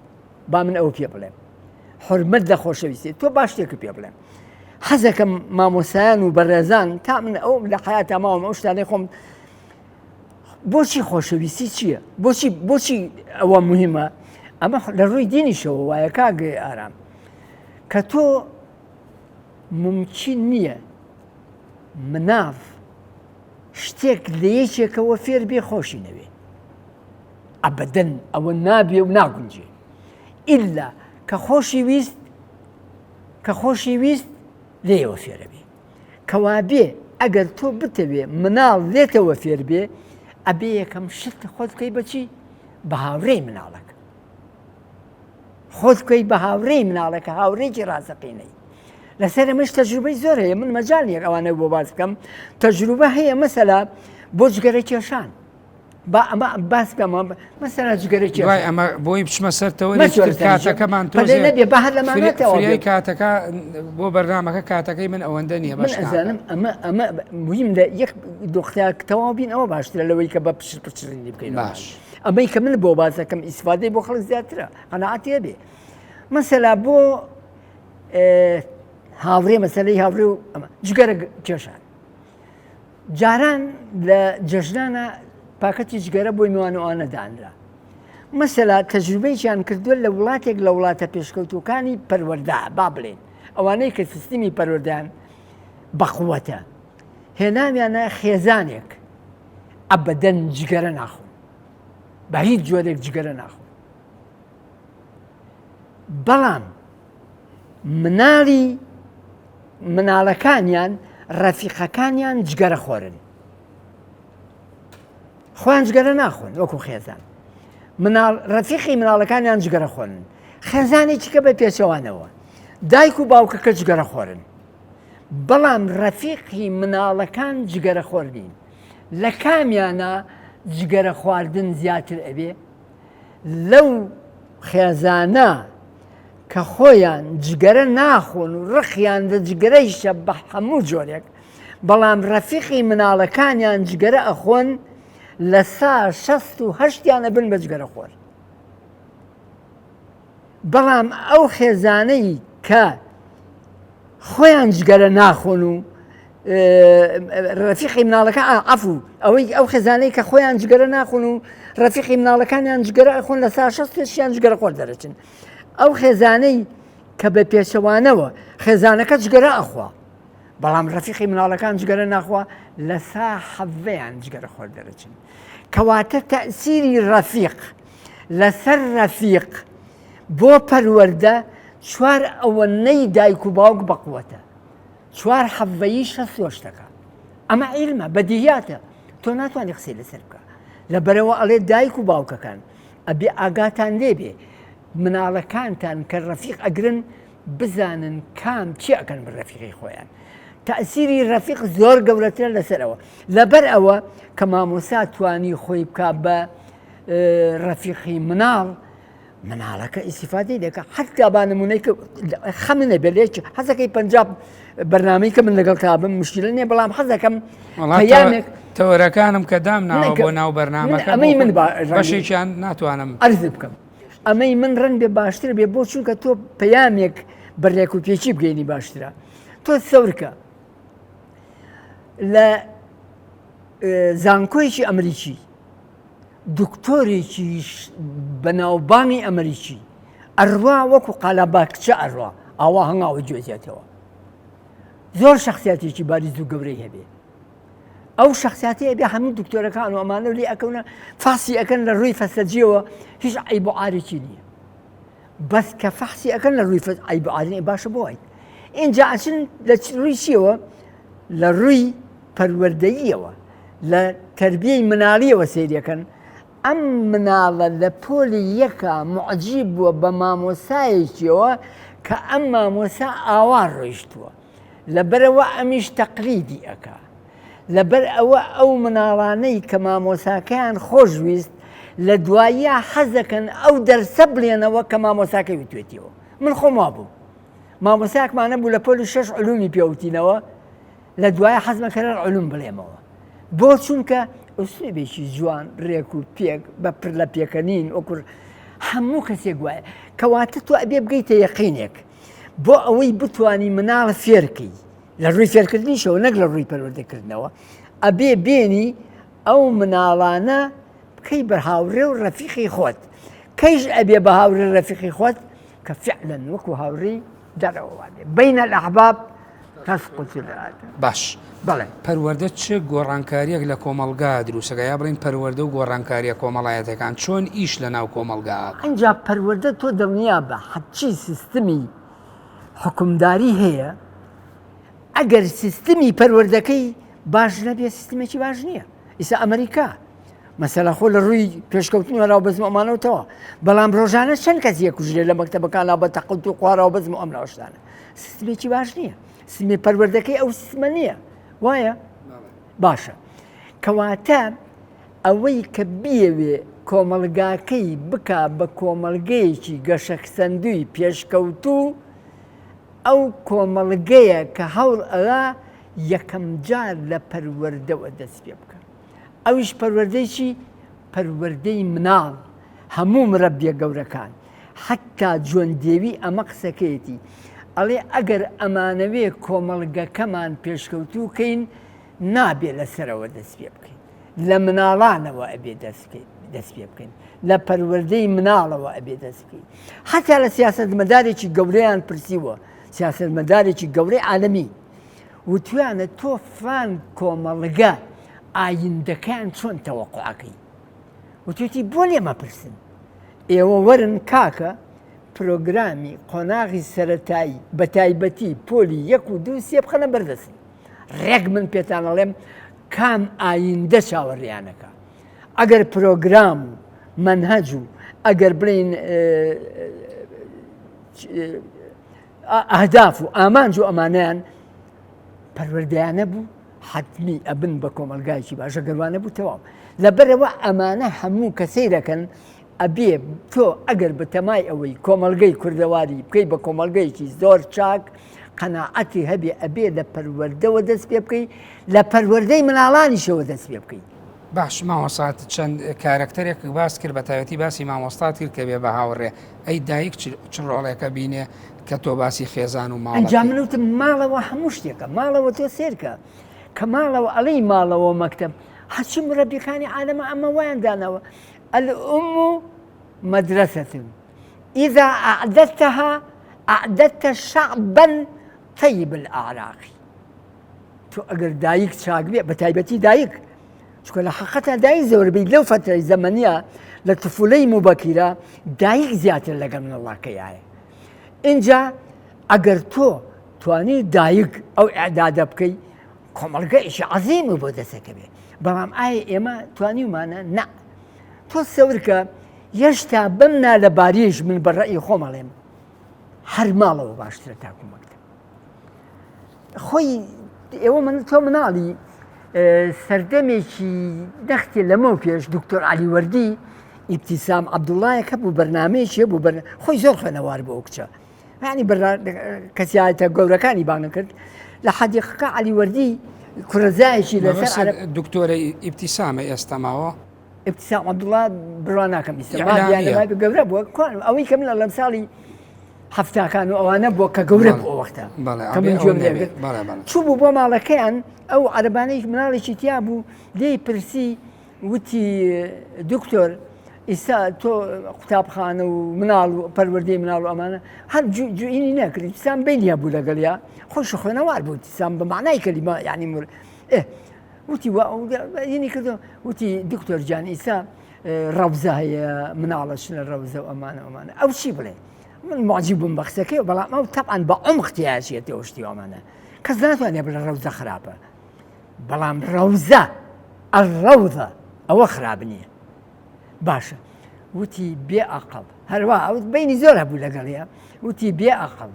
با من ئەو پێ بڵێم حورمەت لە خۆشەویستی تۆ با شتێکت پێ بڵێم حەزەکەم مامۆسایان و بەڕێزان تا من ئەو لە حیاتا ماوم ئەو شتانەی خۆم بۆچی خۆشەویستی چییە؟ بۆچی بۆچی ئەوە مهمە؟ ئەمە لە ڕووی دینیشەوە وایە کاک ئارام کە تۆ ممکن نییە مناڵ شتێک لە یەکێکەوە فێر بێ خۆشی نەوێ ئەبدەن ئەوە نابێ و ناگونجێ ئللا کە خۆشی ویست کە خۆشی ویست لێیەوە فێرە بێ کەوابێ ئەگەر تۆ بتەوێ مناڵ لێتەوە فێر بێ ئەبێ یەکەم شت خۆت بکەی بەچی بە هاوڕێی مناڵەکە خۆت بکەی بە هاوڕێی مناڵەکە هاوڕێکی ڕاستەقینەی لەسەر ئەمەش تەجروبەی زۆر هەیە من مەجال نییە ئەوانە بۆ باس بکەم تەجروبە هەیە مەسەلا بۆ جگەرە کێشان با ئەمە باس بکەم مەسەلا جگەرە کێشان دوای ئەمە بۆی بچمە سەر تەوەری مەچۆرە تر سەر کاتەکەمان پەلێ تۆزێ نەبێ با هەر لەمانە تەواو فریای بێ. کاتەکە بۆ بەرنامەکە کاتەکەی من ئەوەندە نییە من بەش ناکەم. ئەزانم ئەمە ئەمە مهم لە یەک دۆختیا تەواو بین ئەوە باشترە لەوەی کە بە پشت پچڕینی بکەین باش. ئەمەی کە من بۆ باس دەکەم ئیسفادەی بۆ خەڵک زیاترە قەناعەتی هەبێ مەسەلا بۆ هاوڕێ مەسەلەی هاوڕێ و ئەمە جگەرە کێشان جاران لە جەژنانە پاکەتی جگەرە بۆی میوان و ئەوانە دانرا. مەسەلا تەجروبەیەکیان کردووە لە وڵاتێک لە وڵاتە پێشکەوتووەکانی پەروەردە با بڵێن ئەوانەی کە سیستمی پەروەردەیان بەقوەتە هێناویانە خێزانێک ئەبەدەن جگەرە ناخۆن بە هیچ جۆرێک جگەرە ناخۆن بەڵام. مناڵی مناڵەکانیان ڕەفیقەکانیان جگەرە خۆرن خۆیان جگەرە ناخۆن وەکو خێزان مناڵ ڕەفیقی مناڵەکانیان جگەرە خۆن خێزانێکی کە بە پێچەوانەوە دایک و باوکەکە جگەرە خۆرن بەڵام ڕەفیقی مناڵەکان جگەرە خۆر نین لە کامیانە جگەرە خواردن زیاتر ئەبێ لەو خێزانە کە خۆیان جگەرە ناخۆن و ڕقیان لە جگەرەیشە بە هەموو جۆرێک بەڵام ڕەفیقی مناڵەکانیان جگەرە ئەخۆن لە سا شەست و هەشتیان ئەبن بە جگەرە خۆر بەڵام ئەو خێزانەی کە خۆیان جگەرە ناخۆن و ڕەفیقی مناڵەکە عفو ئەوەی ئەو خێزانەی کە خۆیان جگەرە ناخۆن و ڕەفیقی مناڵەکانیان جگەرە ئەخۆن لە سا شەستیان جگەرە خۆر دەرەچن ئەو خێزانەی کە بە پێچەوانەوە خێزانەکە جگەرە ئەخوا بەڵام ڕەفیقی مناڵەکان جگەرە ناخوا لە سا حەڤەیان جگەرە خۆر دەرەچن کەواتە تەسیری ڕەفیق لەسەر ڕەفیق بۆ پەروەردە چوار ئەوەنەی دایک و باوک بەقوەتە چوار حەڤەیی شەست شتەکە ئەمە عیلمە بەدیهیاتە تۆ ناتوانانی قسەی لەسەر بکە لەبەرەوە ئەڵێ دایک و باوکەکان ئەبێ ئاگاتان لێبێ مناڵەکانتان کە ڕەفیق ئەگرن بزانن کام چی ئەکەن بە ڕەفیقی خۆیان تەسیری ڕەفیق زۆر گەورەترە لەسەرەوە لەبەر ئەوە کە مامۆسا توانی خۆی بک بە ڕەفیقی مناڵ مناڵەکە ئیسیفادەی دەکە حتا با نمونەی کە خەم نەبێت لێک حەزەکەی پ بەرنمەی کە من لەگەڵ تا بم مشکلە نییە بەڵام حەزەکەم پەیامێک تەوەرەکانم کە دام ناوە بۆ ناو بەرنامەکە ئەمەی من بەشێکیان ناتوانم ئەرز بکەم ئەمەی من ڕەنگ بێ باشتر بێ بۆ چونکە تۆ پەیامێک بە ڕێک و پێکی بگەینی باشترە تۆ سەورکە لە زانکۆیەکی ئەمریکی دکتۆرێکی بەناوبانگی ئەمریکی ئەڕوا وەکو قالابا کچە ئەڕوا ئاوا هەنگاوە گوێزێتەوە زۆر شخصیاتێکی باریز و گەورەی هەبێ ئەو شخصیاتی ئەبێ هەموو دکتۆرەکان و ئەمانە لێ ئەکەونە فاسی ئەەکەن لە ڕووی فەسەجیەوە هیچ عیب و عارێکی نییە بەس کە فەحسی ئەەکەن لە ڕووی عیب و عاری باشە بۆ وایت اینجا ئەچن لە ڕووی چیەوە لە ڕووی پەروەردەییەوە لە تەربیەی مناڵیەوە سەیرەکەن ئەم مناڵە لە پۆلی یەکا موعجیب بووە بە مامۆسایەکیەوە کە ئەم مامۆسا ئاوا ڕۆیشتووە لەبەرەوە ئەمیش تەقلیدی ئەکا لەبەر ئەوە ئەو مناڵانەی کە مامۆساکەیان خۆشویست لە دواییە حەزەکەن ئەو دەرسە بڵێنەوە کە مامۆساکەی وتوێتیەوە من خۆم وابووم مامۆساکمانە بوو لە پۆلی شەش علومی پێوتینەوە لە دوای حەزمە کەرەر علوم بڵێمەوە بۆ چونکە ئوسلوبێکی جوان ڕێک و پێک بە پر لە پێکەنین وەکو هەموو کەسێک وایە کەواتە تۆ ئەبێ بگەیتە یەقینێک بۆ ئەوەی بتانی مناڵ فێرکەی لە ڕووی فێرکردنیشەوە نەک لە ڕووی پەروەردەکردنەوە ئەبێ بێنی ئەو مناڵانە بکەی بە هاوڕێ و ڕەفیقی خۆت کەیش ئەبێ بە هاوڕێ ڕەفیقی خۆت کە فعلا وەکو هاوڕێی دەرەوە وابێ بین الأحباب تسقط الآداب باش بەڵێ پەروەردە چ گۆڕانکاریەک لە کۆمەڵگا دروستەکە یا بڵین پەروەردە و گۆڕانکاریە کۆمەڵایەتەکان چۆن ئیش لە ناو کۆمەڵگا ئینجا پەروەردە تۆ دڵنیا بە هەرچی سیستمی حکومداری هەیە ئەگەر سیستمی پەروەردەکەی باش نەبێ سیستمێکی باش نییە ئیسا ئەمریکا مەسەلە خۆ لە ڕووی پێشکەوتن و ڕاو بەزم ئەمانەوەتەوە بەڵام ڕۆژانە چەند کەس یەکوژرێ لە مەکتەبەکاندا بە تەقلت و خوارەوە بەزم و ئەم ناوشتانە سیستمێکی باش نییە سیستمی پەروەردەکەی ئەو سیستمە نییە وایە باشە کەواتە ئەوەی کە بیەوێ کۆمەڵگاکەی بکا بە کۆمەڵگەیەکی گەشەکسەندوی پێشکەوتوو ئەو کۆمەڵگەیە کە هەوڵ ئەدا یەکەم جار لە پەروەردەوە دەست پێ بکە ئەویش پەروەردەی چی؟ پەروەردەی مناڵ، هەموو مرەبیە گەورەکان حەتا جۆن دێوی ئەمە قسەکەیەتی ئەڵێ ئەگەر ئەمانەوێ کۆمەڵگەکەمان پێشکەوتوو کەین نابێ لە سەرەوە دەست پێ بکەین لە مناڵانەوە ئەبێ دەست پێ بکەین لە پەروەردەی مناڵەوە ئەبێ دەست بکەین حەتا لە سیاسەتمەدارێکی گەورەیان پرسیوە سیاسەتمەدارێکی گەورەی عالەمی وتویانە تۆ فلان کۆمەڵگە ئایندەکەیان چۆن تەوەقوعەکەی وتوێتی بۆ لێ مەپرسن ئێوە وەرن کاکە پرۆگرامی قۆناغی سەرەتایی بە تایبەتی پۆلی یەک و دوو سێ بخەنە بەردەستم ڕێک من پێتان ئەڵێم کام ئایندە چاوەڕیانەکە ئەگەر پرۆگرام و مەنهەج و ئەگەر بڵین ئەهداف و ئامانج و ئەمانیان پەروەردەیانە بوو حتمی ئەبن بە کۆمەلگایکی باشە گەروانە بوو تەواو لەبەرەوە ئەمانە هەموو کەسەی دەکەن ئەبێ تۆ ئەگەر بەتەمای ئەوەی کۆمەڵگەی کوردەواری بکەی بە کۆمەڵگەیەکی زۆر چاک قەناعەتی هەبێ ئەبێ لە پەروەردەوە دەست پێ بکەی لە پەروەردەی مناڵانیشەوە دەست پێ بکەی. باش مامۆستا چەند کارەکتەرێک باس کرد بە تایبەتی باسی مامۆستات کرد کە بێ بە هاوڕێ ئەی دایک چ ڕۆڵێکە بینێ کە تۆ باسی خێزان و ماڵ ئەنجا من وتم ماڵەوە هەموو شتێکە ماڵەوە تۆ سێرکە کە ماڵەوە ئەڵێی ماڵەوە مەکتەب هەرچی مرەبیەکانی عالەمە ئەمە وایان داناوە الأم مدرسة إذا أعددتها أعددت شعبا طيب الأعراق تۆ ئەگەر دایک چاک بێ بە تایبەتی دایک چکە لە حقەتە دایک زۆربەی لەو فترەی زەمەنیە لە تفولەی مبەکیرە دایک زیاتر لەگەڵ مناڵەکەیایە اینجا ئەگەر تۆ توانی دایک ئەو ئەعدادە بکەی کۆمەڵگەیەکی عەزیمی بۆ دەسەکەوێ بەڵام ئایا ئێمە توانیومانە نا تۆ سەورکە یەشتا بەم نالەباریش من بە ڕەئی خۆم ئەڵێم هەر ماڵەوە باشترە تاکو مەکتەب خۆی ئێوە من تۆ مناڵی سەردەمێکی دەختێ لەمەو پێش دکتۆر علی وەردی ئیبتیسام عەبدوڵایەک هەبوو بەرنمەیەکی هەبوو بەر خۆی زۆر خوێنەوار بۆ ئەو کچە یانی کەسایەتە گەورەکانی بانگ کرد لە حەدیقەکە عەلی وەردی کوڕەزایەکی لەسەر دکتۆرە ئیبتیسامە ئێستا ماوە ئیبتیسام عەبدوڵا بڕوا ناکەم ئیستا گەورە بووە ئەوەی کە من لەم ساڵی هەفتاکان و ئەوانە بووە کە گەورە بوو ئەو وەختە کە من گوێم لێ چوو بوو بۆ ماڵەکەیان ئەو عەرەبانەی مناڵێکی تیا بوو لێی پرسی وتی دکتۆر ئیستا تۆ قوتابخانە و مناڵ و پەروەردەی مناڵ و ئەمانە هەر جوینی نەکرد ئیسلام بینی هەبوو لەگەڵیا خۆش خوێنەوار بوو ئیسلام بە معنای کەلیمە یعنی مر ئێ وتی ینی کردو وتی دکتۆر جان ئیسا ڕەوزە هەیە مناڵە چنە ڕەوزە و ئەمانە ئەمانە ئەو چی بڵێ من معجب بووم بە قسەکەی بەڵام ئەو تەبعەن بە عمق تیاچێتەوە شتی ئەمانە کەس ناتوانێت بڵێ ڕەوزە خراپە بەڵام ڕەوزە، الروضە، ئەوە خراپ نییە. باشە وتی بێ ئەقڵ هەروا ئەو بینی زۆر هەبوو لەگەڵیە وتی بێ ئەقڵ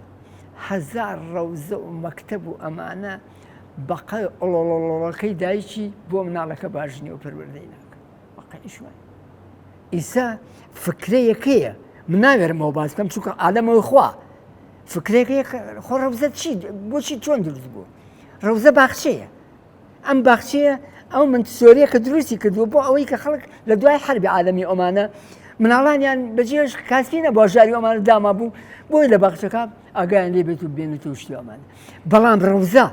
هەزار ڕەوزە و مەکتەب و ئەمانە بەقە ئۆڵۆڵۆڵەکەی دایکی بۆ مناڵەکە باش نییە و پەروەردەی ناکە واقعیش وایە ئیسا فکرەیەکەیە من ناوێرمەوە باس بکەم چونکە عالەمەوەی خوا فکرەکەی خۆ ڕەوزە چی بۆچی چۆن دروست بوو ڕەوزە باخچەیە ئەم باخچەیە ئەو منتسۆریە کە دروستی کردووە بۆ ئەوەی کە خەڵک لە دوای حربی عالەمی ئۆمانە مناڵانیان بەجێش کاسپی نەبووە ژاری ئەمانە داما بوو بۆی لە باخچەکە ئاگایان لێ بێت و بێنێت و شتی ئەمانە بەڵام ڕەوزە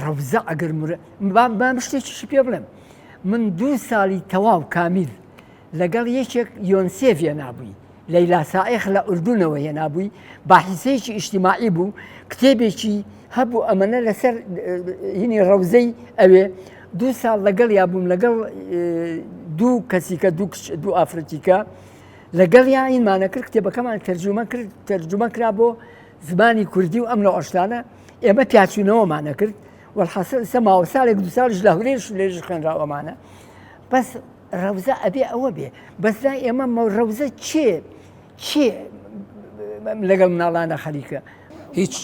ڕەوزە ئەگەر بام شتێکیشی پێ بڵێم من دوو ساڵی تەواو کامیل لەگەڵ یەکێک یۆنسێف هێنابووی، لەیلا سائیخ لە ئوردونەوە هێنابووی، باحیسەیەکی ئیجتیماعی بوو، کتێبێکی هەبوو ئەمەنە لەسەر هینی ڕەوزەی ئەوێ، دوو ساڵ لەگەڵیا بووم لەگەڵ دوو کەسیکە دوو کچ دوو ئافرەتیکە لەگەڵیا هینمانە کرد کتێبەکەمان تەرجومە کرد تەرجومە کرا بۆ زمانی کوردی و ئەم نەوەشتانە ئێمە پیاچوونەوەمانە کرد وەلحاسڵ ئیستا ماوە ساڵێک دوو ساڵیش لە هەولێرش لێژ خوێنراوەمانە بەس ڕەوزە ئەبێ ئەوە بێ بەس لای ئێمە ڕەوزە چێ چێ لەگەڵ مناڵانە خەریکە هیچ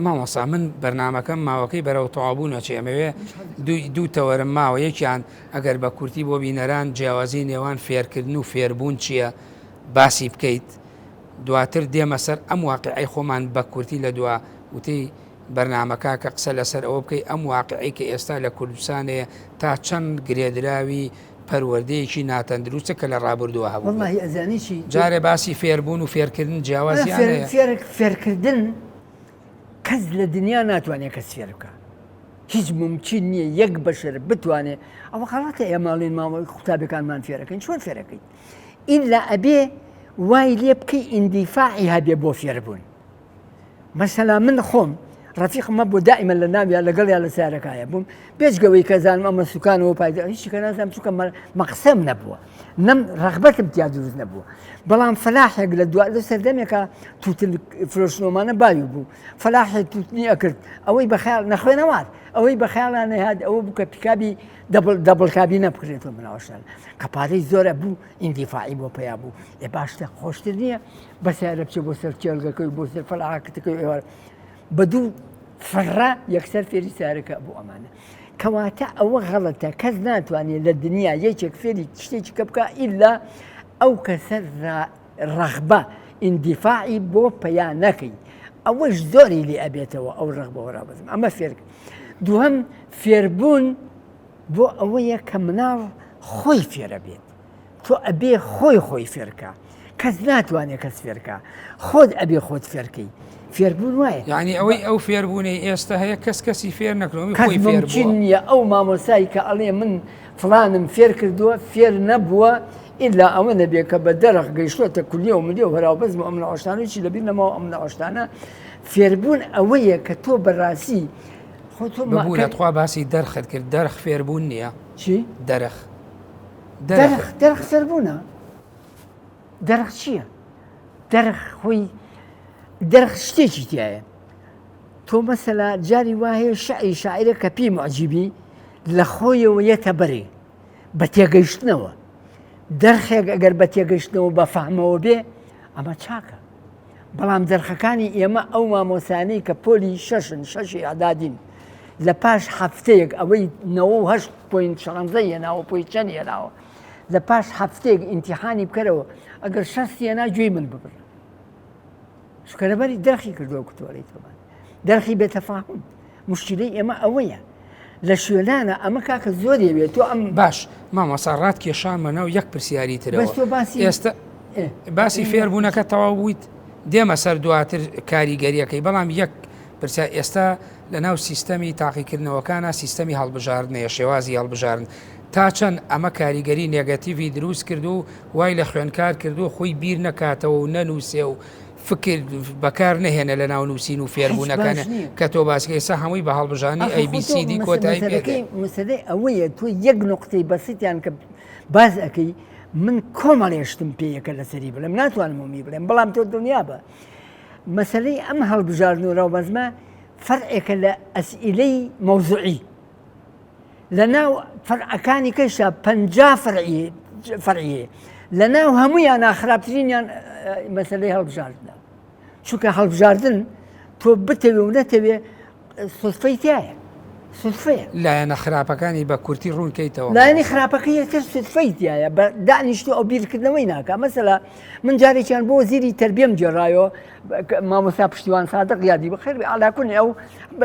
مامۆسا من بەرنمەکەم ماوەکەی بەرەو تەوابوو نەچێ ئەمەوێ دوو تەوەرم ماوە یەکیان ئەگەر بە کورتی بۆ بینەران جیاوازی نێوان فێرکردن و فێربوون چییە باسی بکەیت دواتر دێمە سەر ئەم واقعی خۆمان بە کورتی لە دوا وتی بەرنامەکە کە قسە لەسەر ئەوە بکەی ئەم واقعەی کە ئێستا لە کوردستان هەیە تا چەند گرێدراوی پەروەردەیەکی ناتەندروستە کە لە ڕابردووە هەبوو وەڵاهی ئەزانی چی جارێ باسی فێربوون و فێرکردن جیاوازیان هەیە فێر فێرکردن کەس لە دنیا ناتوانێت کەس فێر بکە هیچ ممکن نییە یەک بەشەر بتوانێت ئەوە غەڵەتە ئێمە ئەڵێن مامۆ قوتابیەکانمان فێرەکەین چۆن فێرەکەین ئیلا ئەبێ وای لێ بکەی ئیندیفاعی هەبێ بۆ فێربوون مەسەلا من خۆم. ڕەفیقم هەبوو دائیمەن لە ناویا لەگەڵیا لە سیارەکایە بووم بێجگەوەی کە زانم ئەمە سوکانەوە پایدە هیچی کە نازانم چونکە مەقسەم نەبووە نەم ڕەغبەتم تیا دروست نەبووە بەڵام فەلاحێک لە دو لە سەردەمێکە توتن فرۆشتنەوەمانە باوی بوو فەلاحێک توتنی ئەکرد ئەوەی بە خەیاڵ نەخوێنەوار ئەوەی بە خەیاڵیان نەهات ئەوە بوو کە پیکابی double double کابینە بکرێتەوە مناوەشان کە پارەی زۆرە بوو ئیندیفاعی بۆ پەیا بوو ئێ باشتر خۆشتر نییە بە سیارە بچێ بۆ سەر کێڵگەکەی بۆ سەر فەلاحەکەی ئێوار بە دوو فڕە یەکسەر فێری سیارەکە بۆ ئەمانە کەواتە ئەوە غەڵەتە کەس ناتوانێت لە دنیا یەکێک فێری شتێکی کە بکە ئیلا ئەو کەسە ڕەغبە ئیندیفاعی بۆ پەیا نەکەی ئەوەش زۆری لێ ئەبێتەوە ئەو ڕەغبە وەرابزم ئەمە فێرک دووەم فێربوون بۆ ئەوەیە کە مناڵ خۆی فێرە بێت تۆ ئەبێ خۆی خۆی فێرکا کەس ناتوانێ کەس فێرکا خۆت ئەبێ خۆت فێرکەی فێربوون وایە یعنی ئەوەی ئەو فێربوونەی ئێستا هەیە کەس کەسی فێر نەکرۆمی کەس خۆی فێر ممکن بووە نییە ئەو مامۆسای کە ئەڵێ من فڵانم فێر کردووە فێر نەبووە ئیلا ئەوە نەبێ کە بە دەرخ گەیشتۆتە کولیە و ملیە و هەراوبەزم و ئەم نەعۆشتانە هیچی لەبیر نەماوە ئەم نەعۆشتانە فێربوون ئەوەیە کە تۆ بەڕاستی خۆ تۆ ببوورە ماکە تخوا باسی دەرخت کرد دەرخ فێربوون نییە چی دەرخ دەرخ دەرخ سەربوونە دەرخ چییە؟ دەرخ خۆی دەرخ شتێکی تایە تۆ مەسەلا جاری وا هەیە شعری شاعرە کە پێی معجیبی لە خۆیەوە یەتە بەرێ بە تێگەیشتنەوە دەرخێک ئەگەر بە تێگەیشتنەوە بە فەهمەوە بێ ئەمە چاکە بەڵام دەرخەکانی ئێمە ئەو مامۆسانەی کە پۆلی شەشن شەشی ئەعدادین لە پاش هەفتەیەک ئەوەی 98 point شانزە هێناوە پۆی چەند هێناوە لە پاش هەفتەیەک ئیمتیحانی بکەرەوە ئەگەر شەست هێنا گوێی من ببڕە چونکە لەبەری دەرخی کردووە کتۆرەی تۆمان دەرخی بێتەفاهم مشکلەی ئێمە ئەوەیە لە شوێنانە ئەمە کاکە زۆر یەوێت تۆ ئەم باش مامۆسا ڕات کێشامە ناو یەک پرسیاری ترەوە بەس تۆ باسی ئێستا باسی فێربوونەکە تەواو بوویت دێمە سەر دواتر کاریگەریەکەی بەڵام یەک پرسیار ئێستا لە ناو سیستەمی تاقیکردنەوەکانە سیستەمی هەڵبژاردنەیە شێوازی هەڵبژاردن تا چەند ئەمە کاریگەری نێگەتیڤی دروست کرد و وای لە خوێنکار کردو خۆی بیر نەکاتەوە و نەنووسێ و فکر بەکار نەهێنە لە ناو نووسین و فێربوونەکان کە تۆ باسکە ئێستا هەمووی بە هەڵبژانی ABCD کۆتایی پێ دێ. مەسەلەی ئەوەیە تۆ یەک نوقتەی بەسیتیان کە باس ئەکەی من کۆمەڵێ شتم پێیە کە لەسەری بڵێم ناتوانم هەمووی بڵێم بەڵام تۆ دڵنیابە مەسەلەی ئەم هەڵبژاردن و ڕاوبەزمە فەرعێکە لە ئەسئیلەی مەوزوعی لە ناو فەرعەکانی کەشا پەنجا فەرعی فەرعی لە ناو هەموویانە خراپترینیان مەسەلەی هەڵبژاردنە چونکە هەڵبژاردن تۆ بتەوێ و نەتەوێ سودفەی تایە سودفەیە لایەنە خراپەکانی بە کورتی ڕوون کەیتەوە لایەنی خراپەکەی یەکتر سودفەی تایە بە دانیشتو ئەو بیرکردنەوەی ناکا مەسەلا من جارێکیان بۆ وەزیری تەربیەم گێڕایەوە مامۆستا پشتیوان سادق یادی بەخێر بێ عەلاکون ئەو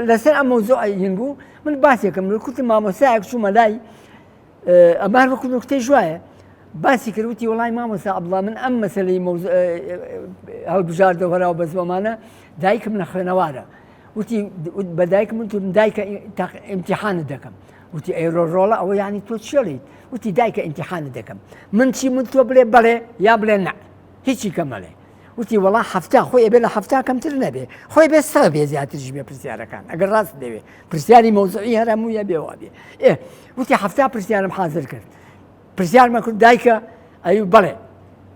لەسەر ئەم مەوزوعە هین بوو من باسێکم لە کوتم مامۆستایەک چوومە لای ئەمە هەر وەکو نوکتەیش وایە باسی کرد وتی وڵای مامۆستا عەبدوڵا من ئەم مەسەلەی هەڵبژاردە و هەراو بەزوەمانە دایکم نەخوێنەوارە وتی بە دایکم وتم دایکە ئیمتیحانت دەکەم وتی ئەی ڕۆڵە ئەوە یعنی تۆ چێڵیت وتی دایکە ئیمتیحانت دەکەم من چی من تۆ بڵێ بەڵێ یا بڵێ نا هیچی کەمەڵێ وتی وەڵا حەفتا خۆی ئەبێ لە حەفتا کەمتر نەبێ خۆی بێ سا بێ زیاتریش بێ پرسیارەکان ئەگەر ڕاست دەوێ پرسیاری مەوزوعی هەر هەموویە بێ وابێ ئێ وتی حەفتا پرسیارم حاضر کرد پرسیارمە کرد دایکە ئەی بەڵێ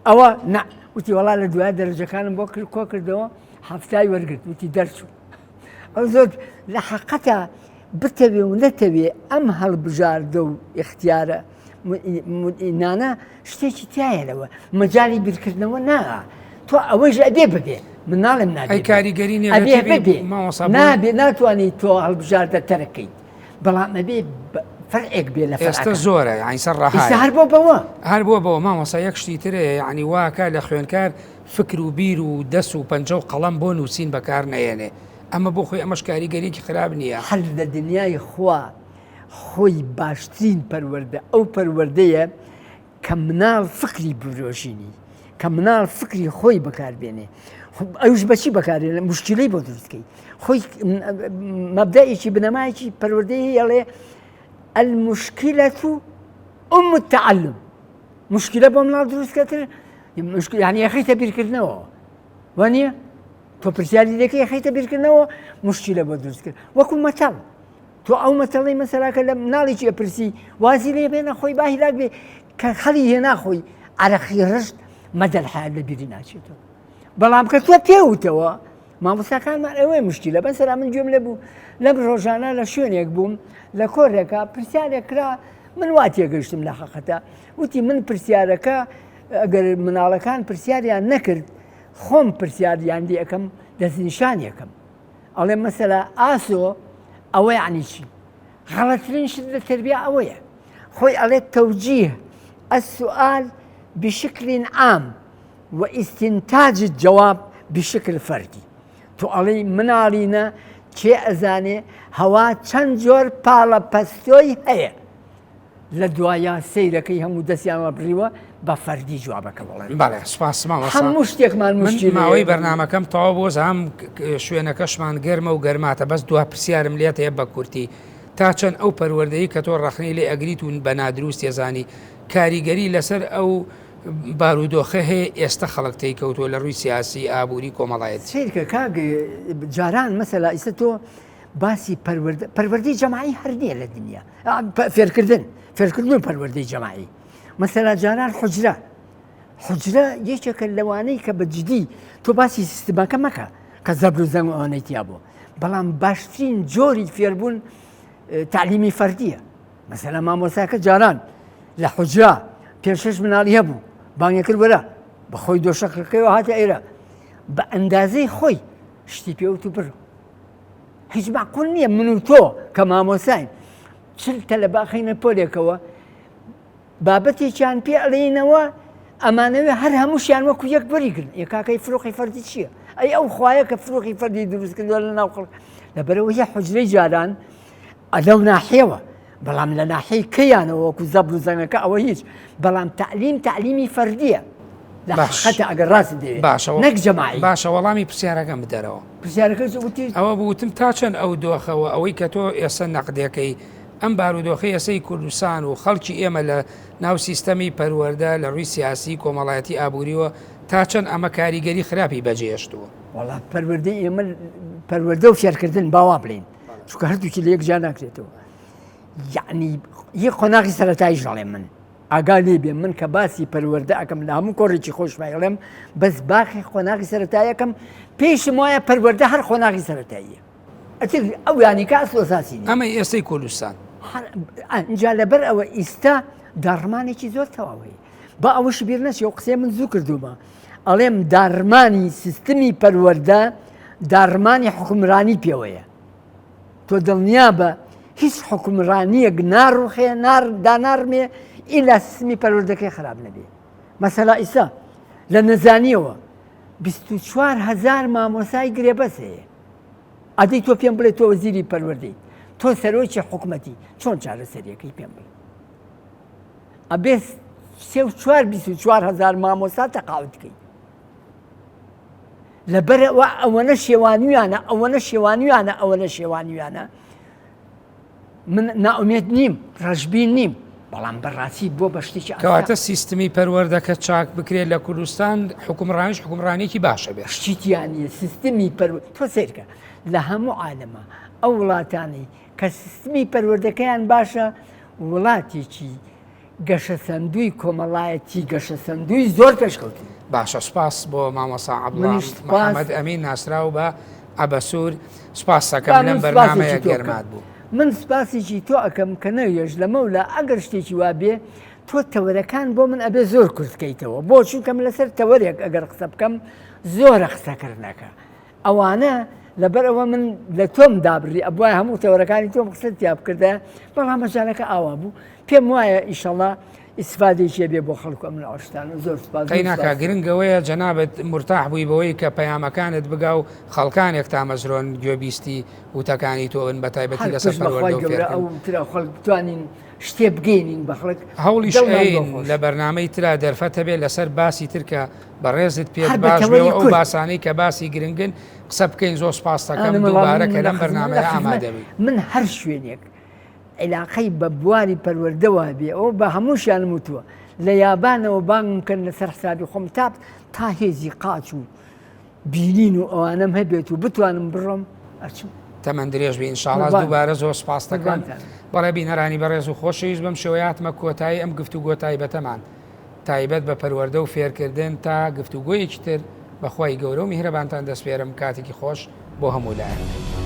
ئەوە نا وتی وەڵا لە دوای دەرەجەکانم بۆ کرد کۆ کردەوە حەفتای وەرگرت وتی دەرچوو ئەو زۆر لە حەقەتە بتەوێ و نەتەوێ ئەم هەڵبژاردە و ئیختیارە نانە شتێکی تایە لەوە مەجای بیرکردنەوە نا تۆ ئەوەیش ئەبێ ببێ من ناڵێم نابێ کاریگەری ئەبێ ببێ نابێ ناتوانانی تۆ هەڵبژاردە تەرەکەیت بەڵام ئەبێ فەرعێک بێ لە ئێستا زۆرە یعنی سەر ڕەها هەر بۆ بەوە هەر بۆ بەوە مامۆستا یەک شتی ترێ یعنی واکە لە خوێنکار فکر و بیر و دەس و پەنجە و قەڵەم بۆ نووسین بەکار نەیەنێ ئەمە بۆ خۆی ئەمەش کاریگەریەکی خراپ نییە. هەر لە دنیای خوا خۆی باشترین پەروەردە ئەو پەروەردەیە کە مناڵ فکری برۆژینی کە مناڵ فکری خۆی بەکاربێنێ ئەوش بەچی بەکارێنە مشکلەی بۆ دروستکەی خۆی مەبدەئێکی بنەمایەکی پەروەردەی هەیە المشکلة أم التعلم مشکلە بۆ مناڵ دروستکەتر یعنی یەخیتە بیرکردنەوە وانە؟ تۆ پرسیاری لەکەی خەیتە بیرکردنەوە مشکیلە بۆ دروست کرد وەکو مەتەڵ تۆ ئەو مەتەڵی مەسەلاکە لە مناڵێکی ئەپرسی وازی لێ بێنە خۆی با هیلاک بێ کە خەڵی هێنا خۆی عرەقی ڕشت مەدەل حیات لە بیری ناچێتەوە بەڵام کە تۆ پێوتەوە مامۆستاکانمان ئەوەی مشکیلە بەسەرا من گوێم لێ بوو لەم ڕۆژانە لە شوێنێک بووم لە کۆرێکە پرسیارێک کرا من وا تێگەیشتم لە حەقەتە وتی من پرسیارەکە ئەگەر مناڵەکان پرسیاریان نەکرد خۆم پرسیاریان لێ ئەەکەم دەستنیشانیەکەم ئەڵێ مەسەلا ئاسۆ ئەوە یعنی چی غەڵەترین شت لە تربیە ئەوەیە خۆی ئەڵێ تەوجیه السؤال بشكل عام واستنتاج الجواب بشكل فردی تۆ ئەڵێی مناڵینە کێ ئەزانێ هەوا چەند جۆر پاڵە پەستۆی هەیە لە دوایا سەیرەکەی هەموو دەستیان وەبڕیوە بە فەردی جوابەکە بڵێن بەڵێ سپاس مامۆستا هەموو شتێکمان من مشکیلەیە. ماوەی بەرنامەکەم تەواو بۆ زام شوێنەکەشمان گەرمە و گەرماتە بەس دوا پرسیارم لێت هەیە بە کورتی تا چەند ئەو پەروەردەی کە تۆ ڕەخنەی لێ ئەگریت و بە نادروست تێزانی کاریگەری لەسەر ئەو بارودۆخە هەیە ئێستە خەڵک تێی کەوتووە لە ڕووی سیاسی، ئابووری، کۆمەڵایەتی. سەیرکە کاک جاران مەسەلا ئیستا تۆ باسی پەروەردە پەروەردەی جەماعی هەر نییە لە دنیا فێرکردن فێرکردن و پەروەردەی جەماعی مەسەلا جاران حجرە حجرە یەکێکە لەوانەی کە بە جدی تۆ باسی سیستمەکە مەکە کە زەبر و زەنگ ئەوانەی تیا بوو بەڵام باشترین جۆری فێربوون تعلیمی فەردیە مەسەلەن مامۆستاکە جاران لە حوجرە پێ شەش مناڵی هەبوو بانگی کرد وەرە بە خۆی دۆشەکەکەیەوە هاتە ئێرە بە ئەندازەی خۆی شتی پێوت و بڕ هیچ معقول نییە من و تۆ کە مامۆساین چل تەلەبە خەینە پۆلێکەوە بابەتێکیان پێ ئەڵێینەوە ئەمانەوێ هەر هەمووشیان وەکو یەک وەریگرن ئێ کاکەی فروقی فەردی چییە؟ ئەی ئەو خوایە کە فروقی فەردی دروست کردووە لە ناو خەڵک لەبەرەوە یە حجرەی جاران لەو ناحیەوە بەڵام لە ناحیەی کەیانەوە وەکو زەبر و زەنگەکە ئەوە هیچ بەڵام تعلیم تعلیمی فەردیە لە حقیقەتە ئەگەر ڕاست دەوێت باشە نەک جەماعی باشە وەڵامی پرسیارەکەم بدەرەوە پرسیارەکە وتی ئەوە بوتم تا چەند ئەو دۆخەوە ئەوەی کە تۆ ئێستا نەقدەکەی ئەم بارودۆخەی ئێسەی کوردستان و خەڵکی ئێمە لە ناو سیستەمی پەروەردە لە ڕووی سیاسی، کۆمەڵایەتی، ئابووریوە تا چەند ئەمە کاریگەری خراپی بەجێهێشتووە؟ وەڵا پەروەردەی ئێمە پەروەردە و فێرکردن با وا بڵێین چونکە هەردووکی لە یەک جیا ناکرێتەوە یعنی یە قۆناغی سەرەتاییش دەڵێم من ئاگا لێ بێ من کە باسی پەروەردە ئەکەم لە هەموو کۆڕێکی خۆشمای ئەڵێم بەس باخی قۆناغی سەرەتایەکەم پێیشم وایە پەروەردە هەر قۆناغی سەرەتاییە ئەتر ئەو یانی کە ئەسڵ ئەساسی نیە. ئەمەی ئێستەی کوردستان. ئینجا لەبەر ئەوە ئیستا داڕمانێکی زۆر تەواو هەیە. با ئەوەش بیر نەچێ ئەو قسەیە من زوو کردوومە. ئەڵێم داڕمانی سیستمی پەروەردە داڕمانی حوکمرانی پێوەیە. تۆ دڵنیا بە هیچ حوکمرانیەک ناڕوخێ نار داناڕمێ ئیلا سیستمی پەروەردەکەی خراپ نەبێ. مەسەلا ئیستا لە نەزانیەوە 24 هەزار مامۆسای گرێبەست هەیە. ئەدی تۆ پێم بڵێ تۆ وەزیری پەروەردەیت تۆ سەرۆکی حکومەتی چۆن چارەسەریەکەی پێم بڵێ ئەبێ سێ و چوار 24 هزار مامۆستا تەقاعد بکەیت لەبەرەوە ئەوەنە شێوانویانە ئەوەنە شێوانویانە ئەوەنە شێوانویانە من نائومێد نیم، ڕەشبین نیم، بەڵام بەڕاستی بووە بە شتێکی ئاسان. کەواتە سیستمی پەروەردەکە چاک بکرێت لە کوردستان، حوکمڕانیش حوکمڕانییەکی باشە بێت. شتی تیا نییە، سیستمی پەروەردە، تۆ سەیرکە لە هەموو عالەما ئەو وڵاتانەی کە سیستمی پەروەردەکەیان باشە، وڵاتێکی گەشەسەندووی کۆمەڵایەتی گەشەسەندووی زۆر پێشکەوتوو. باشە سوپاس بۆ مامۆستا عەبدوڵا منیش سوپاس. محەمەد ئەمین ناسراو بە عەبەسوور سوپاستەکەم با لەم من بەرنامەیە سوپاسێکی تۆ بکەم. گەرمات بوو. من سوپاسێکی تۆ ئەکەم کە نەوێش لەمەولا ئەگەر شتێکی وا بێ تۆ تەوەرەکان بۆ من ئەبێ زۆر کورت کەیتەوە بۆ چونکە من لەسەر تەوەرێک ئەگەر قسە بکەم زۆرە قسەکردنەکە ئەوانە لەبەر ئەوە من لە تۆم دابڕی ئەبوایە هەموو تەوەرەکانی تۆم قسە تیا بکردایە بەڵام مەجالەکە ئاوا بوو پێم وایە ئیشەڵا ئیسفادێکی بێ بۆ خەڵک ئەم ناوشتانە زۆر سپاس قەی ناکا گرنگ ئەوەیە جەنابت مورتاح بووی بەوەی کە پەیامەکانت بگا و خەڵکانێک تامەزرۆن گوێبیستی وتەکانی تۆ بن بەتایبەتی هەر لەسەر پشت بەخوای پەروەردە و گەورە ئەو فێرکردن. ترا خەڵک بتوانین شتێ بگەینین بە خەڵک هەوڵیش دڵمان بۆ ئەیەین خۆش. لە بەرنامەی ترا دەرفەت هەبێ لەسەر باسی تر کە بەڕێزت پێت هەر بە باش بێ تەوەری و ئەو کورد. باسانەی کە باسی گرنگن قسە بکەین زۆر سوپاستەکەم ئەنە وەڵا دووبارە من کە لە لەم خزمەت لە بەرنامەیە خزمەت ئامادە بووی. من هەر شوێنێک عیلاقەی بە بواری پەروەردەوە هەبێ ئەوە بە هەمووشیانم وتووە لە یابانەوە بانگم کەن لەسەر حسابی خۆم تا تا هێزی قاچ و. بینین و ئەوانەم هەبێت و بتوانم بڕۆم ئەچم. تەمەن درێژ بی انشاءاللە دووبارە زۆر سپاست دەکەم. بەڵێ بینەرانی بەڕێز و خۆشەویست بەم شێوەیە هاتمە کۆتایی ئەم گفتوگۆ تایبەتەمان تایبەت بە پەروەردە و فێرکردن تا گفتوگۆیەکی تر بەخوای گەورە و میهرەبانتان دەسپێرم کاتێکی خۆش بۆ هەموو لایەک.